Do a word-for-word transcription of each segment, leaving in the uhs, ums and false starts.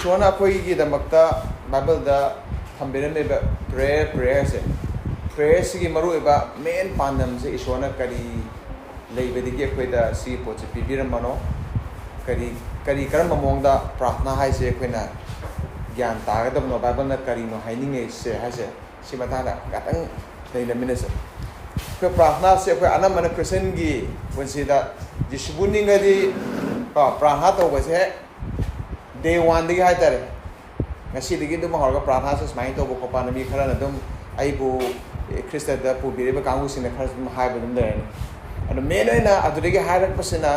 ꯏꯁꯣꯔꯅ ꯑꯩꯈꯣꯏꯒꯤꯗꯃꯛꯇ ꯕꯥꯏꯕꯜꯗ ꯊꯝꯕꯤꯔꯝꯃꯤꯕ prayer, prayer ꯁꯦ, prayer ꯁꯤꯒꯤ ꯃꯔꯨꯑꯣꯏꯕ main ꯄꯥꯟꯗꯝꯁꯦ ꯏꯁꯣꯔꯅ ꯀꯔꯤ ꯂꯩꯕꯗꯒꯤ ꯑꯩꯈꯣꯏꯗ ꯁꯤꯒꯤ ꯄꯣꯠꯁꯦ ꯄꯤꯕꯤꯔꯝꯕꯅꯣ? ꯀꯔꯤ, ꯀꯔꯤ, ꯀꯔꯝꯕ ꯃꯑꯣꯡꯗ ꯄ꯭ꯔꯥꯔꯊꯅꯥ ꯍꯥꯏꯁꯦ ꯑꯩꯈꯣꯏꯅ ꯒ꯭ꯌꯥꯟ ꯇꯥꯒꯗꯕꯅꯣ? ꯕꯥꯏꯕꯜꯅ ꯀꯔꯤꯅꯣ ꯍꯥꯏꯅꯤꯡꯉꯤꯁꯦ ꯍꯥꯏꯁꯦ, ꯁꯤ ꯃꯇꯥꯡꯗ ꯈꯤꯇꯪ ꯅꯩꯅꯃꯤꯟꯅꯁꯦ꯫ ꯑꯩꯈꯣꯏ ꯄ꯭ꯔꯥꯔꯊꯅꯥꯁꯦ ꯑꯩꯈꯣꯏ ꯑꯅꯝꯕꯅ ꯈ꯭ꯔꯤꯁꯇꯤꯌꯟꯒꯤ ꯄꯨꯟꯁꯤꯗ ꯖꯤꯁꯨꯕꯨ ꯅꯤꯡꯉꯗꯤ, ꯀꯣ, ꯄ꯭ꯔꯥꯔꯊꯅꯥ ꯇꯧꯕꯁꯦ ꯍꯦꯛ day one ꯗꯒꯤ ꯍꯥꯏꯇꯥꯔꯦ, ꯉꯁꯤꯗꯒꯤ ꯑꯗꯨꯝ ꯍꯧꯔꯒ ꯄ꯭ꯔꯥꯔꯊꯅꯥꯁꯦ ꯁꯨꯃꯥꯏꯅ ꯇꯧꯕ ꯈꯣꯠꯄꯅ ꯃꯤ ꯈꯔꯅ ꯑꯗꯨꯝ ꯑꯩꯕꯨ, ꯑꯦ, ꯈ꯭ꯔꯤꯁꯇꯗ ꯄꯨꯕꯤꯔꯤꯕ ꯀꯥꯡꯕꯨꯁꯤꯡꯅ ꯈꯔꯁꯨ ꯑꯗꯨꯝ ꯍꯥꯏꯕ ꯑꯗꯨꯝ ꯂꯩꯔꯅꯤ꯫ ꯑꯗꯣ main ꯑꯣꯏꯅ ꯑꯗꯨꯗꯒꯤ ꯍꯥꯏꯔꯛꯄꯁꯤꯅ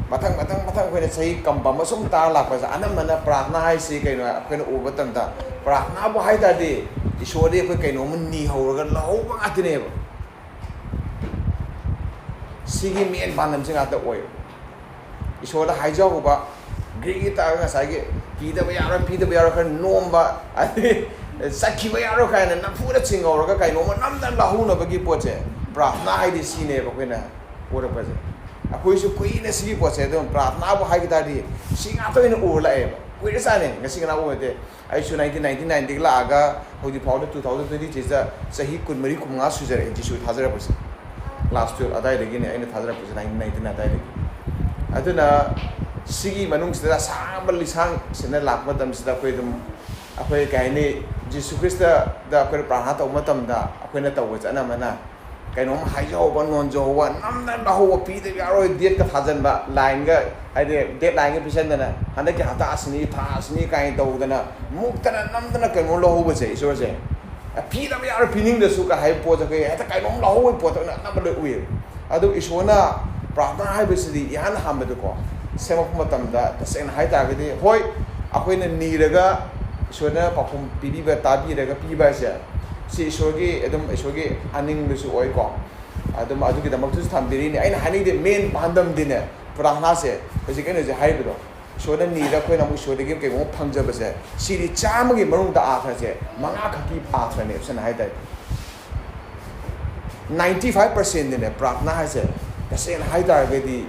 ꯃꯊꯪ, ꯃꯊꯪ, ꯃꯊꯪ ꯑꯩꯈꯣꯏꯅ ꯆꯍꯤ ꯀꯝꯕ ꯑꯃ ꯁꯨꯝ ꯇꯥꯔ ꯂꯥꯛꯄꯁꯦ, ꯑꯅꯝꯕꯅ ꯄ꯭ꯔꯥꯔꯊꯅꯥ ꯍꯥꯏꯁꯤ ꯀꯩꯅꯣ ꯑꯩꯈꯣꯏꯅ ꯎꯕ ꯃꯇꯝꯗ, ꯄ꯭ꯔꯥꯔꯊꯅꯥꯕꯨ ꯍꯥꯏ ꯇꯥꯔꯗꯤ ꯏꯁꯣꯔꯗꯒꯤ ꯑꯩꯈꯣꯏ ꯀꯩꯅꯣꯝꯃ ꯅꯤꯍꯧꯔꯒ ꯂꯧꯍꯧꯕ ꯉꯥꯛꯇꯅꯦꯕ꯫ ꯁꯤꯒꯤ main ꯄꯥꯟꯗꯝꯁꯤ ꯉꯥꯛꯇ ꯑꯣꯏ꯫ ꯏꯁꯣꯔꯗ ꯍꯥꯏꯖꯍꯧꯕ, ꯒ꯭ꯔꯤꯒꯤ ꯇꯥꯔꯒ ꯉꯁꯥꯏꯒꯤ ꯄꯤꯗꯕ ꯌꯥꯔꯣꯏ, ꯄꯤꯗꯕ ꯌꯥꯔꯣꯏ, ꯈꯔ ꯅꯣꯝꯕ, ꯑꯗꯩ ꯆꯠꯈꯤꯕ ꯌꯥꯔꯣꯏ ꯀꯥꯏꯅ ꯅꯝꯐꯨꯗ ꯆꯤꯡꯍꯧꯔꯒ ꯀꯩꯅꯣꯝꯃ ꯅꯝꯗꯅ ꯂꯧꯍꯧꯅꯕꯒꯤ ꯄꯣꯠꯁꯦ, ꯄ꯭ꯔꯥꯔꯊꯅꯥ ꯍꯥꯏꯗꯤ ꯁꯤꯅꯦꯕ ꯑꯩꯈꯣꯏꯅ ꯎꯔꯛꯄꯁꯦ꯫ ꯑꯩꯈꯣꯏꯁꯨ ꯀꯨꯏꯅ ꯁꯤꯒꯤ ꯄꯣꯠꯁꯦ ꯑꯗꯨꯝ ꯄ꯭ꯔꯥꯔꯊꯅꯥꯕꯨ ꯍꯥꯏꯈꯤ ꯇꯥꯔꯗꯤ ꯁꯤ ꯉꯥꯛꯇ ꯑꯣꯏꯅ ꯎꯔ ꯂꯥꯛꯑꯦꯕ꯫ ꯀꯨꯏꯔꯖꯥꯠꯅꯤ, ꯉꯁꯤ ꯉꯔꯥꯡ ꯎꯕ ꯅꯠꯇꯦ꯫ ꯑꯩꯁꯨ nineteen ninety nine ꯗꯒꯤ ꯂꯥꯛꯑꯒ ꯍꯧꯖꯤꯛ ꯐꯥꯎꯗ two thousand twenty three ꯗ ꯆꯍꯤ ꯀꯨꯟꯃꯔꯤ, ꯀꯨꯟꯃꯉꯥ ꯁꯨꯖꯔꯛꯑꯦ ꯖꯤꯁꯨ ꯊꯥꯖꯔꯛꯄꯁꯦ꯫ Class twelve ꯑꯗꯥꯏꯗꯒꯤꯅꯦ ꯑꯩꯅ ꯊꯥꯖꯔꯛꯄꯁꯦ, nineteen ninety nine ꯑꯗꯥꯏꯗꯒꯤ꯫ ꯑꯗꯨꯅ ꯁꯤꯒꯤ ꯃꯅꯨꯡꯁꯤꯗ ꯑꯁꯥꯡꯕ ꯂꯤꯁꯥꯡꯁꯤꯅ ꯂꯥꯛꯄ ꯃꯇꯝꯁꯤꯗ ꯑꯩꯈꯣꯏ ꯑꯗꯨꯝ, ꯑꯩꯈꯣꯏ ꯀꯩ ꯍꯥꯏꯅꯤ, ꯖꯤꯁꯨ ꯈ꯭ꯔꯤꯁꯇꯗ ꯑꯩꯈꯣꯏꯅ ꯄ꯭ꯔꯥꯔꯊꯅꯥ ꯇꯧꯕ ꯃꯇꯝꯗ ꯑꯩꯈꯣꯏꯅ ꯇꯧꯕꯁꯦ ꯑꯅꯝꯕꯅ ꯀꯩꯅꯣꯝ ꯍꯥꯏꯖꯍꯧꯕ, ꯅꯣꯟꯖꯍꯧꯕ, ꯅꯝꯗꯅ ꯂꯧꯍꯧꯕ, ꯄꯤꯗꯕ ꯌꯥꯔꯣꯏ, date ꯀ ꯊꯥꯖꯟꯕ, line ꯒ, ꯍꯥꯏꯗꯤ deadline ꯒ ꯄꯤꯁꯟꯗꯅ, ꯍꯟꯗꯛꯀꯤ ꯍꯞꯇꯥ ꯑꯁꯤꯅꯤ, ꯊꯥ ꯑꯁꯤꯅꯤ ꯀꯥꯏꯅ ꯇꯧꯗꯅ, ꯃꯨꯛꯇꯅ ꯅꯝꯗꯅ ꯀꯩꯅꯣ ꯂꯧꯍꯧꯕꯁꯦ, ꯏꯁꯣꯔꯁꯦ꯫ ꯄꯤꯗꯕ ꯌꯥꯔꯣꯏ, ꯄꯤꯅꯤꯡꯗ꯭ꯔꯁꯨ ꯀ ꯍꯥꯏꯕ ꯄꯣꯠꯁꯦ ꯑꯩꯈꯣꯏ ꯍꯦꯛꯇ ꯀꯩꯅꯣꯝ ꯂꯧꯍꯧꯕꯒꯤ ꯄꯣꯠꯇ ꯑꯣꯏꯅ ꯑꯅꯝꯕ ꯂꯣꯏ ꯎꯏꯌꯦꯕ꯫ ꯑꯗꯨ ꯏꯁꯣꯔꯅ ꯄ꯭ꯔꯥꯔꯊꯅꯥ ꯍꯥꯏꯕꯁꯤꯗꯤ ꯏꯍꯥꯟ ꯍꯥꯟꯕꯗꯀꯣ, ꯁꯦꯝꯃꯛꯄ ꯃꯇꯝꯗ ꯇꯁꯦꯡꯅ ꯍꯥꯏ ꯇꯥꯔꯒꯗꯤ, ꯍꯣꯏ, ꯑꯩꯈꯣꯏꯅ ꯅꯤꯔꯒ ꯏꯁꯣꯔꯅ ꯄꯥꯎꯈꯨꯝ ꯄꯤꯕꯤꯕ, ꯇꯥꯕꯤꯔꯒ ꯄꯤꯕ ꯍꯥꯏꯁꯦ, ꯁꯤ ꯏꯁꯣꯔꯒꯤ, ꯑꯗꯨꯝ ꯏꯁꯣꯔꯒꯤ ꯑꯅꯤꯡꯕꯁꯨ ꯑꯣꯏꯀꯣ꯫ ꯑꯗꯨꯝ ꯑꯗꯨꯒꯤꯗꯃꯛꯇꯁꯨ ꯊꯝꯕꯤꯔꯤꯅꯤ꯫ ꯑꯩꯅ ꯍꯥꯏꯅꯤꯡꯉꯤꯗꯤ main ꯄꯥꯟꯗꯝꯗꯤꯅꯦ, ꯄ꯭ꯔꯥꯔꯊꯅꯥꯁꯦ, ꯍꯧꯖꯤꯛ ꯑꯩꯅ ꯍꯧꯖꯤꯛ ꯍꯥꯏꯔꯤꯕꯗꯣ, ꯏꯁꯣꯔꯅ ꯅꯤꯔ ꯑꯩꯈꯣꯏꯅ ꯑꯃꯨꯛ ꯏꯁꯣꯔꯗꯒꯤ ꯀꯩꯒꯨꯝꯕ ꯐꯪꯖꯕꯁꯦ, ꯁꯤꯗꯤ ꯆꯥꯝꯃꯒꯤ ꯃꯅꯨꯡꯗ ꯑꯥꯊ꯭ꯔꯁꯦ ꯃꯉꯥ ꯈꯛꯀꯤ ꯑꯥꯊ꯭ꯔꯅꯦꯕ, ꯁꯝꯅ ꯍꯥꯏ ꯇꯥꯔꯗꯤ꯫ Ninety five percent ꯗꯤꯅꯦ, ꯄ꯭ꯔꯥꯔꯊꯅꯥ ꯍꯥꯏꯁꯦ ꯇꯁꯦꯡꯅ ꯍꯥꯏ ꯇꯥꯔꯒꯗꯤ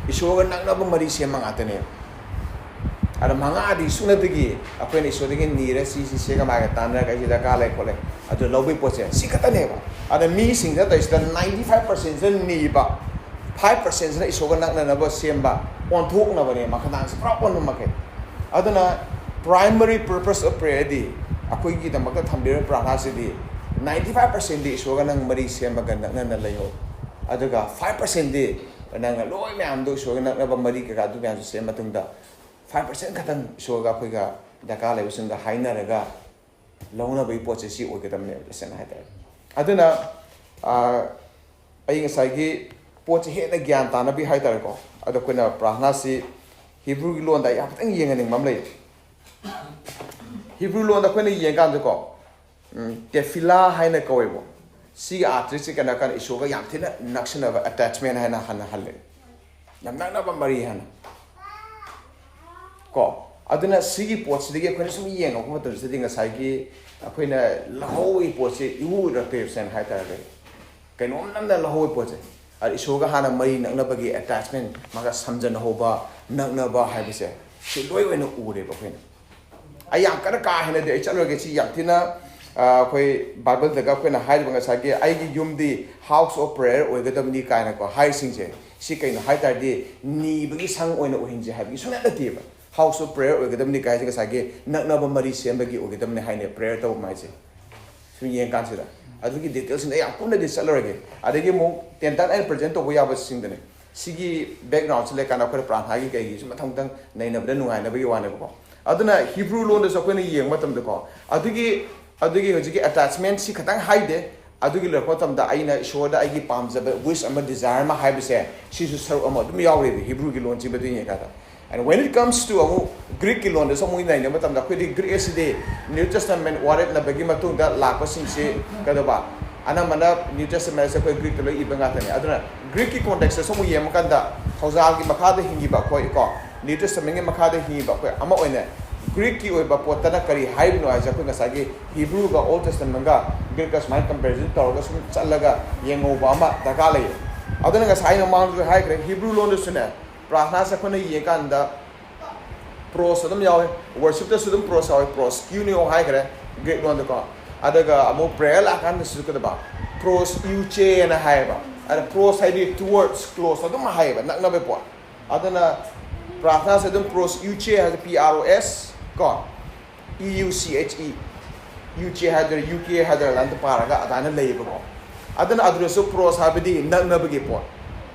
ꯏꯁꯣꯔꯒ ꯅꯛꯅꯕ ꯃꯔꯤ ꯁꯦꯝꯕ ꯉꯥꯛꯇꯅꯦꯕ꯫ ꯑꯗ ꯃꯉꯥꯗꯤ ꯁꯨꯞꯅꯇꯒꯤ ꯑꯩꯈꯣꯏꯅ ꯏꯁꯣꯔꯗꯒꯤ ꯅꯤꯔ ꯁꯤ ꯁꯤ ꯁꯦꯒ ꯃꯥꯒ ꯇꯥꯟꯅꯔꯒ ꯑꯩꯁꯤ ꯗꯔꯀꯥꯔ ꯂꯩ ꯈꯣꯠꯂꯦ ꯑꯗꯨ ꯂꯧꯕꯒꯤ ꯄꯣꯠꯁꯦ ꯁꯤ ꯈꯛꯇꯅꯦꯕ꯫ ꯑꯗ ꯃꯤꯁꯤꯡꯗ ꯇꯧꯔꯤꯁꯤꯗ ninety five percent ꯅꯤꯕ, five percent ꯏꯁꯣꯔꯒ ꯅꯛꯅꯅꯕ ꯁꯦꯝꯕ, ꯑꯣꯟꯊꯣꯛꯅꯕꯅꯦ ꯃꯈꯗꯥꯡꯁꯦ ꯄꯨꯔꯥ ꯑꯣꯟꯕ ꯃꯈꯩ꯫ ꯑꯗꯨꯅ primary purpose of prayer ꯗꯤ ꯑꯩꯈꯣꯏꯒꯤꯗꯃꯛꯇ ꯊꯝꯕꯤꯔꯤꯕ ꯄ꯭ꯔꯥꯔꯊꯅꯥꯁꯤꯗꯤ ninety five percent ꯗꯤ ꯏꯁꯣꯔꯒ ꯅꯪ ꯃꯔꯤ ꯁꯦꯝꯃꯒ ꯅꯛꯅꯅ ꯂꯩꯌꯣ, ꯑꯗꯨꯒ five percent ꯗꯤ ꯅꯪꯅ ꯂꯣꯏ ꯃꯌꯥꯝꯗꯣ ꯏꯁꯣꯔꯒ ꯅꯛꯅꯕ ꯃꯔꯤ ꯀꯩꯀꯥ ꯑꯗꯨ ꯃꯌꯥꯝꯁꯨ ꯁꯦꯝꯕ ꯃꯇꯨꯡꯗ five percent ꯈꯛꯇꯪ ꯏꯁꯣꯔꯒ ꯑꯩꯈꯣꯏꯒ ꯗꯔꯀꯥꯔ ꯂꯩꯕꯁꯤꯡꯒ ꯍꯥꯏꯅꯔꯒ ꯂꯧꯅꯕꯒꯤ ꯄꯣꯠꯁꯦ ꯁꯤ ꯑꯣꯏꯒꯗꯕꯅꯦꯕ, ꯇꯁꯦꯡꯅ ꯍꯥꯏꯇꯥꯔꯦ꯫ ꯑꯗꯨꯅ ꯑꯥ, ꯑꯩ ꯉꯁꯥꯏꯒꯤ ꯄꯣꯠꯁꯦ ꯍꯦꯟꯅ ꯒ꯭ꯌꯥꯟ ꯇꯥꯅꯕꯤ ꯍꯥꯏꯇꯥꯔꯦꯀꯣ, ꯑꯗꯣ ꯑꯩꯈꯣꯏꯅ ꯄ꯭ꯔꯥꯔꯊꯅꯥꯁꯤ ꯍꯤꯕ꯭ꯔꯨꯒꯤ ꯂꯣꯟꯗ ꯑꯩ ꯍꯥꯏꯐꯦꯠꯇꯪ ꯌꯦꯡꯍꯟꯅꯤꯡꯕ ꯑꯃ ꯂꯩ꯫ ꯍꯤꯕ꯭ꯔꯨ ꯂꯣꯟꯗ ꯑꯩꯈꯣꯏꯅ ꯌꯦꯡꯀꯥꯟꯗꯀꯣ, ꯎꯝ, ꯇꯦꯐꯤꯂꯥ ꯍꯥꯏꯅ ꯀꯧꯋꯦꯕ꯫ ꯁꯤꯒꯤ ꯑꯥꯔꯊꯁꯤ ꯀꯩꯅꯣ ꯍꯥꯏꯔꯀꯥꯟꯗ ꯏꯁꯣꯔꯒ ꯌꯥꯝ ꯊꯤꯅ ꯅꯛꯁꯤꯟꯅꯕ, attachment ꯍꯥꯏꯅ ꯍꯥꯟꯅ ꯍꯜꯂꯦ, ꯌꯥꯝ ꯅꯛꯅꯕ ꯃꯔꯤ ꯍꯥꯏꯅ꯫ ꯀꯣ, ꯑꯗꯨꯅ ꯁꯤꯒꯤ ꯄꯣꯠꯁꯤꯗꯒꯤ ꯑꯩꯈꯣꯏꯅ ꯁꯨꯝ ꯌꯦꯡꯉꯛꯄ ꯃꯇꯝꯁꯤꯗꯗꯤ ꯉꯁꯥꯏꯒꯤ ꯑꯩꯈꯣꯏꯅ ꯂꯧꯍꯧꯕꯒꯤ ꯄꯣꯠꯁꯦ ꯏꯎ ꯎꯔꯛꯇꯦꯕ, ꯁꯦꯡꯅ ꯍꯥꯏꯇꯥꯔꯒꯗꯤ ꯀꯩꯅꯣꯝ ꯅꯝꯅ ꯂꯧꯍꯧꯕꯒꯤ ꯄꯣꯠꯁꯦ꯫ ꯑꯗ ꯏꯁꯣꯔꯒ ꯍꯥꯟꯅ ꯃꯔꯤ ꯅꯛꯅꯕꯒꯤ attachment, ꯃꯥꯒ ꯁꯝꯖꯟꯅꯍꯧꯕ, ꯅꯛꯅꯕ ꯍꯥꯏꯕꯁꯦ ꯁꯤ ꯂꯣꯏ ꯑꯣꯏꯅ ꯎꯔꯦꯕ ꯑꯩꯈꯣꯏꯅ꯫ ꯑꯩ ꯌꯥꯝ ꯀꯟꯅ ꯀꯥ ꯍꯦꯟꯅꯗꯤ ꯑꯩ ꯆꯠꯂꯨꯔꯒꯦ, ꯁꯤ ꯌꯥꯝ ꯊꯤꯅ, ꯑ, ꯑꯩꯈꯣꯏ ꯕꯥꯏꯕꯜꯗꯒ ꯑꯩꯈꯣꯏꯅ ꯍꯥꯏꯔꯤꯕ ꯉꯁꯥꯏꯒꯤ "ꯑꯩꯒꯤ ꯌꯨꯝꯗꯤ house of prayer ꯑꯣꯏꯒꯗꯕꯅꯤ" ꯀꯥꯏꯅꯀꯣ ꯍꯥꯏꯔꯤꯁꯤꯡꯁꯦ, ꯁꯤ ꯀꯩꯅꯣ ꯍꯥꯏ ꯇꯥꯔꯗꯤ ꯅꯤꯕꯒꯤ ꯁꯪ ꯑꯣꯏꯅ ꯑꯣꯏꯍꯟꯁꯦ ꯍꯥꯏꯕꯒꯤ ꯁꯨꯡꯅꯠ ꯅꯠꯇꯦꯕ꯫ House of prayer ꯑꯣꯏꯒꯗꯕꯅꯤ ꯀꯥꯏꯁꯦ ꯉꯁꯥꯏꯒꯤ ꯅꯛꯅꯕ ꯃꯔꯤ ꯁꯦꯝꯕꯒꯤ ꯑꯣꯏꯒꯗꯕꯅꯤ ꯍꯥꯏꯅꯦ prayer ꯇꯧꯕ ꯍꯥꯏꯁꯦ꯫ ꯁꯨꯝ ꯌꯦꯡꯀꯥꯟꯁꯤꯗ ꯑꯗꯨꯒꯤ detailꯁꯤꯡꯗ ꯌꯥꯝ ꯀꯨꯞꯅꯗꯤ ꯆꯠꯂꯔꯣꯏꯒꯦ꯫ ꯑꯗꯒꯤ ꯑꯃꯨꯛ ꯇꯦꯟꯇꯛꯅ ꯑꯩꯅ present ꯇꯧꯕ ꯌꯥꯕꯁꯤꯡꯗꯅꯦ, ꯁꯤꯒꯤ backgroundꯁꯤ ꯂꯩꯀꯥꯟꯗ ꯑꯩꯈꯣꯏꯅ ꯄ꯭ꯔꯥꯟꯊꯥꯒꯤ ꯀꯩꯒꯤꯁꯨ ꯃꯊꯪ ꯃꯊꯪ ꯅꯩꯅꯕꯗ ꯅꯨꯡꯉꯥꯏꯅꯕꯒꯤ ꯋꯥꯅꯦꯕꯀꯣ꯫ ꯑꯗꯨꯅ ꯍꯤꯕ꯭ꯔꯨ ꯂꯣꯟꯗꯁꯨ ꯑꯩꯈꯣꯏꯅ ꯌꯦꯡꯕ ꯃꯇꯝꯗꯀꯣ, ꯑꯗꯨꯒꯤ, ꯑꯗꯨꯒꯤ ꯍꯧꯖꯤꯛꯀꯤ attachmentꯁꯤ ꯈꯇꯪ ꯍꯥꯏꯗꯦ, ꯑꯗꯨꯒꯤ ꯂꯣꯏꯔꯛꯄ ꯃꯇꯝꯗ ꯑꯩꯅ ꯏꯁꯣꯔꯗ ꯑꯩꯒꯤ ꯄꯥꯝꯖꯕ wish ꯑꯃ, desire ꯑꯃ ꯍꯥꯏꯕꯁꯦ, ꯁꯤꯁꯨ ꯁꯔꯨꯛ ꯑꯃ ꯑꯗꯨꯝ ꯌꯥꯎꯔꯤꯕ ꯍꯤꯕ꯭ꯔꯨꯒꯤ ꯂꯣꯟꯁꯤ ꯃꯇꯨꯡ ꯌꯦꯡꯉꯀꯥꯟꯗ꯫ And when it comes to ꯑꯃꯨꯛ Greekꯀꯤ ꯂꯣꯟꯗꯁꯨ ꯑꯃꯨꯛ ꯅꯩꯅꯕ ꯃꯇꯝꯗ, ꯑꯩꯈꯣꯏꯗꯤ Greek ꯑꯁꯤꯗꯤ New Testament ꯋꯥꯔꯦꯞꯅꯕꯒꯤ ꯃꯇꯨꯡꯗ ꯂꯥꯛꯄꯁꯤꯡꯁꯤ ꯀꯩꯗꯧꯕ? ꯑꯅꯝꯕꯅ New Testamentꯁꯦ ꯑꯩꯈꯣꯏ Greekꯇ ꯂꯣꯏ ꯏꯕ ꯉꯥꯛꯇꯅꯤ꯫ ꯑꯗꯨꯅ Greekꯀꯤ contextꯇꯁꯨ ꯑꯃꯨꯛ ꯌꯦꯡꯕ ꯀꯥꯟꯗ, ꯊꯧꯖꯥꯜꯒꯤ ꯃꯈꯥꯗ ꯍꯤꯡꯉꯤꯕ ꯑꯩꯈꯣꯏ ꯀꯣ, New Testamentꯀꯤ ꯃꯈꯥꯗ ꯍꯤꯡꯉꯤꯕ ꯑꯩꯈꯣꯏ ꯑꯃ ꯑꯣꯏꯅ Greekꯀꯤ ꯑꯣꯏꯕ ꯄꯣꯠꯇꯅ ꯀꯔꯤ ꯍꯥꯏꯔꯤꯕꯅꯣ ꯍꯥꯏꯁꯦ ꯑꯩꯈꯣꯏ ꯉꯁꯥꯏꯒꯤ Hebrewꯒ Old Testamentꯒ Greekꯀ ꯁꯨꯃꯥꯏꯅ comparison ꯇꯧꯔꯒ ꯁꯨꯝ ꯆꯠꯂꯒ ꯌꯦꯡꯍꯧꯕ ꯑꯃ ꯗꯔꯀꯥꯔ ꯂꯩꯌꯦ꯫ ꯑꯗꯨꯅ ꯉꯁꯥꯏ ꯑꯩꯅ ꯃꯃꯥꯡꯗꯁꯨ ꯍꯥꯏꯈ꯭ꯔꯦ, ꯍꯤꯕ꯭ꯔꯨ ꯂꯣꯟꯗꯁꯨꯅꯦ, ꯄ꯭ꯔꯥꯔꯊꯅꯥꯁꯦ ꯑꯩꯈꯣꯏꯅ ꯌꯦꯡꯀꯥꯟꯗ Prose ꯑꯗꯨꯝ ꯌꯥꯎꯋꯦ꯫ Worshipꯇꯁꯨ ꯑꯗꯨꯝ prose ꯌꯥꯎꯋꯦ, proskuneo ꯍꯥꯏꯈ꯭ꯔꯦ Greek ꯂꯣꯟꯗꯀꯣ꯫ ꯑꯗꯨꯒ ꯑꯃꯨꯛ prayer ꯂꯥꯛꯀꯥꯟꯗꯁꯨ ꯀꯩꯗꯧꯕ, proseuche ꯍꯥꯏꯅ ꯍꯥꯏꯌꯦꯕ꯫ ꯑꯗ prose ꯍꯥꯏꯗꯤ towards, close ꯑꯗꯨꯝ ꯍꯥꯏꯌꯦꯕ, ꯅꯛꯅꯕ ꯄꯣꯠ꯫ ꯑꯗꯨꯅ ꯄ꯭ꯔꯥꯊꯅꯥꯁꯦ ꯑꯗꯨꯝ proseuche ꯍꯥꯏꯁꯦ, P R O S ꯀꯣ, E U C H E, uche ꯍꯥꯏꯗꯣꯏꯔꯥ, ꯌꯨ ꯀꯦ ꯍꯥꯏꯗꯣꯏꯔꯥ, ꯑꯗꯨꯃꯥꯏꯅ ꯄꯥꯔꯒ ꯑꯗꯨꯃꯥꯏꯅ ꯂꯩꯌꯦꯕꯀꯣ꯫ ꯑꯗꯨꯅ ꯑꯗꯨꯗꯁꯨ prose ꯍꯥꯏꯕꯗꯤ ꯅꯛꯅꯕꯒꯤ ꯄꯣꯠ꯫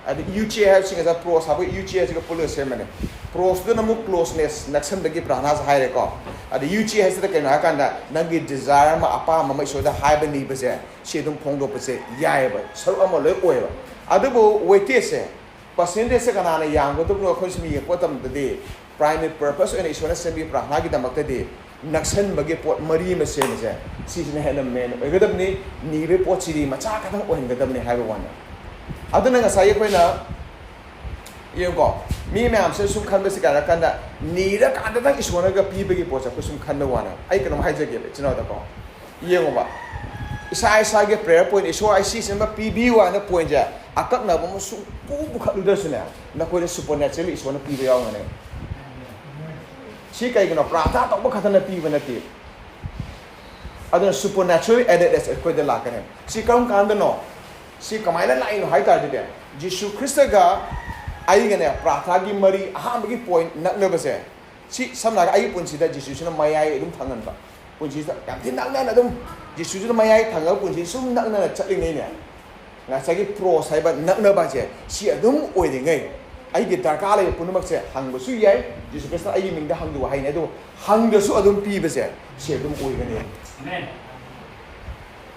ꯑꯗ uche ꯍꯥꯏꯕꯁꯤ ꯉꯁꯥꯏ prose ꯍꯥꯏꯕ uche ꯍꯥꯏꯁꯤꯒ ꯄꯨꯜꯂꯒ ꯁꯦꯝꯕꯅꯦ꯫ Proseꯇꯨꯅ ꯑꯃꯨꯛ closeness, ꯅꯛꯁꯟꯕꯒꯤ ꯄ꯭ꯔꯥꯊꯅꯥꯁꯦ ꯍꯥꯏꯔꯦꯀꯣ꯫ ꯑꯗ uche ꯍꯥꯏꯁꯤꯗ ꯀꯩꯅꯣ ꯍꯥꯏꯔꯀꯥꯟꯗ, ꯅꯪꯒꯤ desire ꯑꯃ, ꯑꯄꯥꯝꯕ ꯑꯃ ꯏꯁꯣꯔꯗ ꯍꯥꯏꯕ ꯅꯤꯕꯁꯦ, ꯁꯤ ꯑꯗꯨꯝ ꯐꯣꯡꯗꯣꯛꯄꯁꯦ ꯌꯥꯏꯑꯕ, ꯁꯔꯨꯛ ꯑꯃ ꯂꯣꯏ ꯑꯣꯏꯌꯦꯕ꯫ ꯑꯗꯨꯕꯨ weightageꯁꯦ, percentageꯁꯦ ꯀꯅꯥꯅ ꯌꯥꯝꯒꯗꯕꯅꯣ ꯑꯩꯈꯣꯏ ꯁꯨꯝ ꯌꯦꯡꯉꯛꯄ ꯃꯇꯝꯗꯗꯤ, primary purpose ꯑꯣꯏꯅ ꯏꯁꯣꯔꯅ ꯁꯦꯝꯕꯤꯕ ꯄ꯭ꯔꯥꯊꯅꯥꯒꯤꯗꯃꯛꯇꯗꯤ ꯅꯛꯁꯟꯕꯒꯤ ꯄꯣꯠ ꯃꯔꯤ ꯑꯃ ꯁꯦꯝꯕꯁꯦ, ꯁꯤꯁꯤꯅ ꯍꯦꯟꯅ main ꯑꯣꯏꯒꯗꯕꯅꯤ꯫ ꯅꯤꯕꯒꯤ ꯄꯣꯠꯁꯤꯗꯤ ꯃꯆꯥ ꯈꯛꯇꯪ ꯑꯣꯏꯍꯟꯒꯗꯕꯅꯤ ꯍꯥꯏꯕ ꯋꯥꯅꯤ꯫ ꯑꯗꯨꯅ ꯉꯁꯥꯏꯒꯤ ꯑꯩꯈꯣꯏꯅ ꯌꯦꯡꯉꯨꯀꯣ, ꯃꯤ ꯃꯌꯥꯝꯁꯦ ꯁꯨꯝ ꯈꯟꯕꯁꯤ ꯀꯩ ꯍꯥꯏꯔꯀꯥꯟꯗ, ꯅꯤꯔꯀꯥꯟꯗꯗꯪ ꯏꯁꯣꯔꯅꯒ ꯄꯤꯕꯒꯤ ꯄꯣꯠꯁꯦ ꯑꯩꯈꯣꯏ ꯁꯨꯝ ꯈꯟꯕ ꯋꯥꯅꯦ꯫ ꯑꯩ ꯀꯩꯅꯣꯝ ꯍꯥꯏꯖꯒꯦꯕ ꯏꯆꯤꯟ ꯏꯅꯥꯎꯗꯀꯣ, ꯌꯦꯡꯉꯨꯕ, ꯏꯁꯥ ꯏꯁꯥꯒꯤ prayer point, ꯏꯁꯣꯔ, ꯑꯩ ꯁꯤꯁꯤꯃ ꯄꯤꯕꯤꯌꯨ ꯍꯥꯏꯅ pointꯁꯦ ꯑꯀꯛꯅꯕ ꯑꯃ ꯁꯨꯡꯄꯨ ꯄꯨꯈꯠꯂꯨꯗ꯭ꯔꯁꯨꯅꯦ, ꯅꯈꯣꯏꯗ supernaturally ꯏꯁꯣꯔꯅ ꯄꯤꯕ ꯌꯥꯎꯔꯝꯒꯅꯤ꯫ ꯁꯤ ꯀꯩꯒꯤꯅꯣ? ꯄ꯭ꯔꯥꯊꯅꯥ ꯇꯧꯕ ꯈꯛꯇꯅ ꯄꯤꯕ ꯅꯠꯇꯦ꯫ ꯑꯗꯨꯅ supernaturally added ꯑꯁꯤ ꯑꯩꯈꯣꯏꯗ ꯂꯥꯛꯀꯅꯤ꯫ ꯁꯤ ꯀꯔꯝ ꯀꯥꯟꯗꯅꯣ? ꯁꯤ ꯀꯃꯥꯏꯅ ꯂꯥꯛꯏꯅꯣ ꯍꯥꯏ ꯇꯥꯔꯗꯤꯅꯦ, ꯖꯤꯁꯨ ꯈ꯭ꯔꯤꯁꯇꯒ ꯑꯩꯒꯅꯦ ꯄ꯭ꯔꯥꯊꯅꯥꯒꯤ ꯃꯔꯤ, ꯑꯍꯥꯟꯕꯒꯤ point ꯅꯛꯅꯕꯁꯦ, ꯁꯤ ꯁꯝꯅ ꯍꯥꯏꯔꯒ ꯑꯩꯒꯤ ꯄꯨꯟꯁꯤꯗ ꯖꯤꯁꯨꯁꯤꯅ ꯃꯌꯥꯏ ꯑꯗꯨꯝ ꯊꯪꯍꯟꯕ, ꯄꯨꯟꯁꯤꯁꯤꯗ ꯌꯥꯝ ꯊꯤꯅ ꯅꯛꯅꯅ ꯑꯗꯨꯝ ꯖꯤꯁꯨꯁꯤꯅ ꯃꯌꯥꯏ ꯊꯪꯉꯒ ꯄꯨꯟꯁꯤ ꯁꯨꯝ ꯅꯛꯅꯅ ꯆꯠꯂꯤꯉꯩꯅꯦ, ꯉꯁꯥꯏꯒꯤ prose ꯍꯥꯏꯕ ꯅꯛꯅꯕ ꯍꯥꯏꯁꯦ ꯁꯤ ꯑꯗꯨꯝ ꯑꯣꯏꯔꯤꯉꯩ, ꯑꯩꯒꯤ ꯗꯔꯀꯥꯔ ꯂꯩꯕ ꯄꯨꯝꯅꯃꯛꯁꯦ ꯍꯪꯕꯁꯨ ꯌꯥꯏ, ꯖꯤꯁꯨ ꯈ꯭ꯔꯤꯁꯇ ꯑꯩꯒꯤ ꯃꯤꯡꯗ ꯍꯪꯗꯨ ꯍꯥꯏꯅꯤ, ꯑꯗꯨꯕꯨ ꯍꯪꯗꯁꯨ ꯑꯗꯨꯝ ꯄꯤꯕꯁꯦ ꯁꯤ ꯑꯗꯨꯝ ꯑꯣꯏꯒꯅꯤ꯫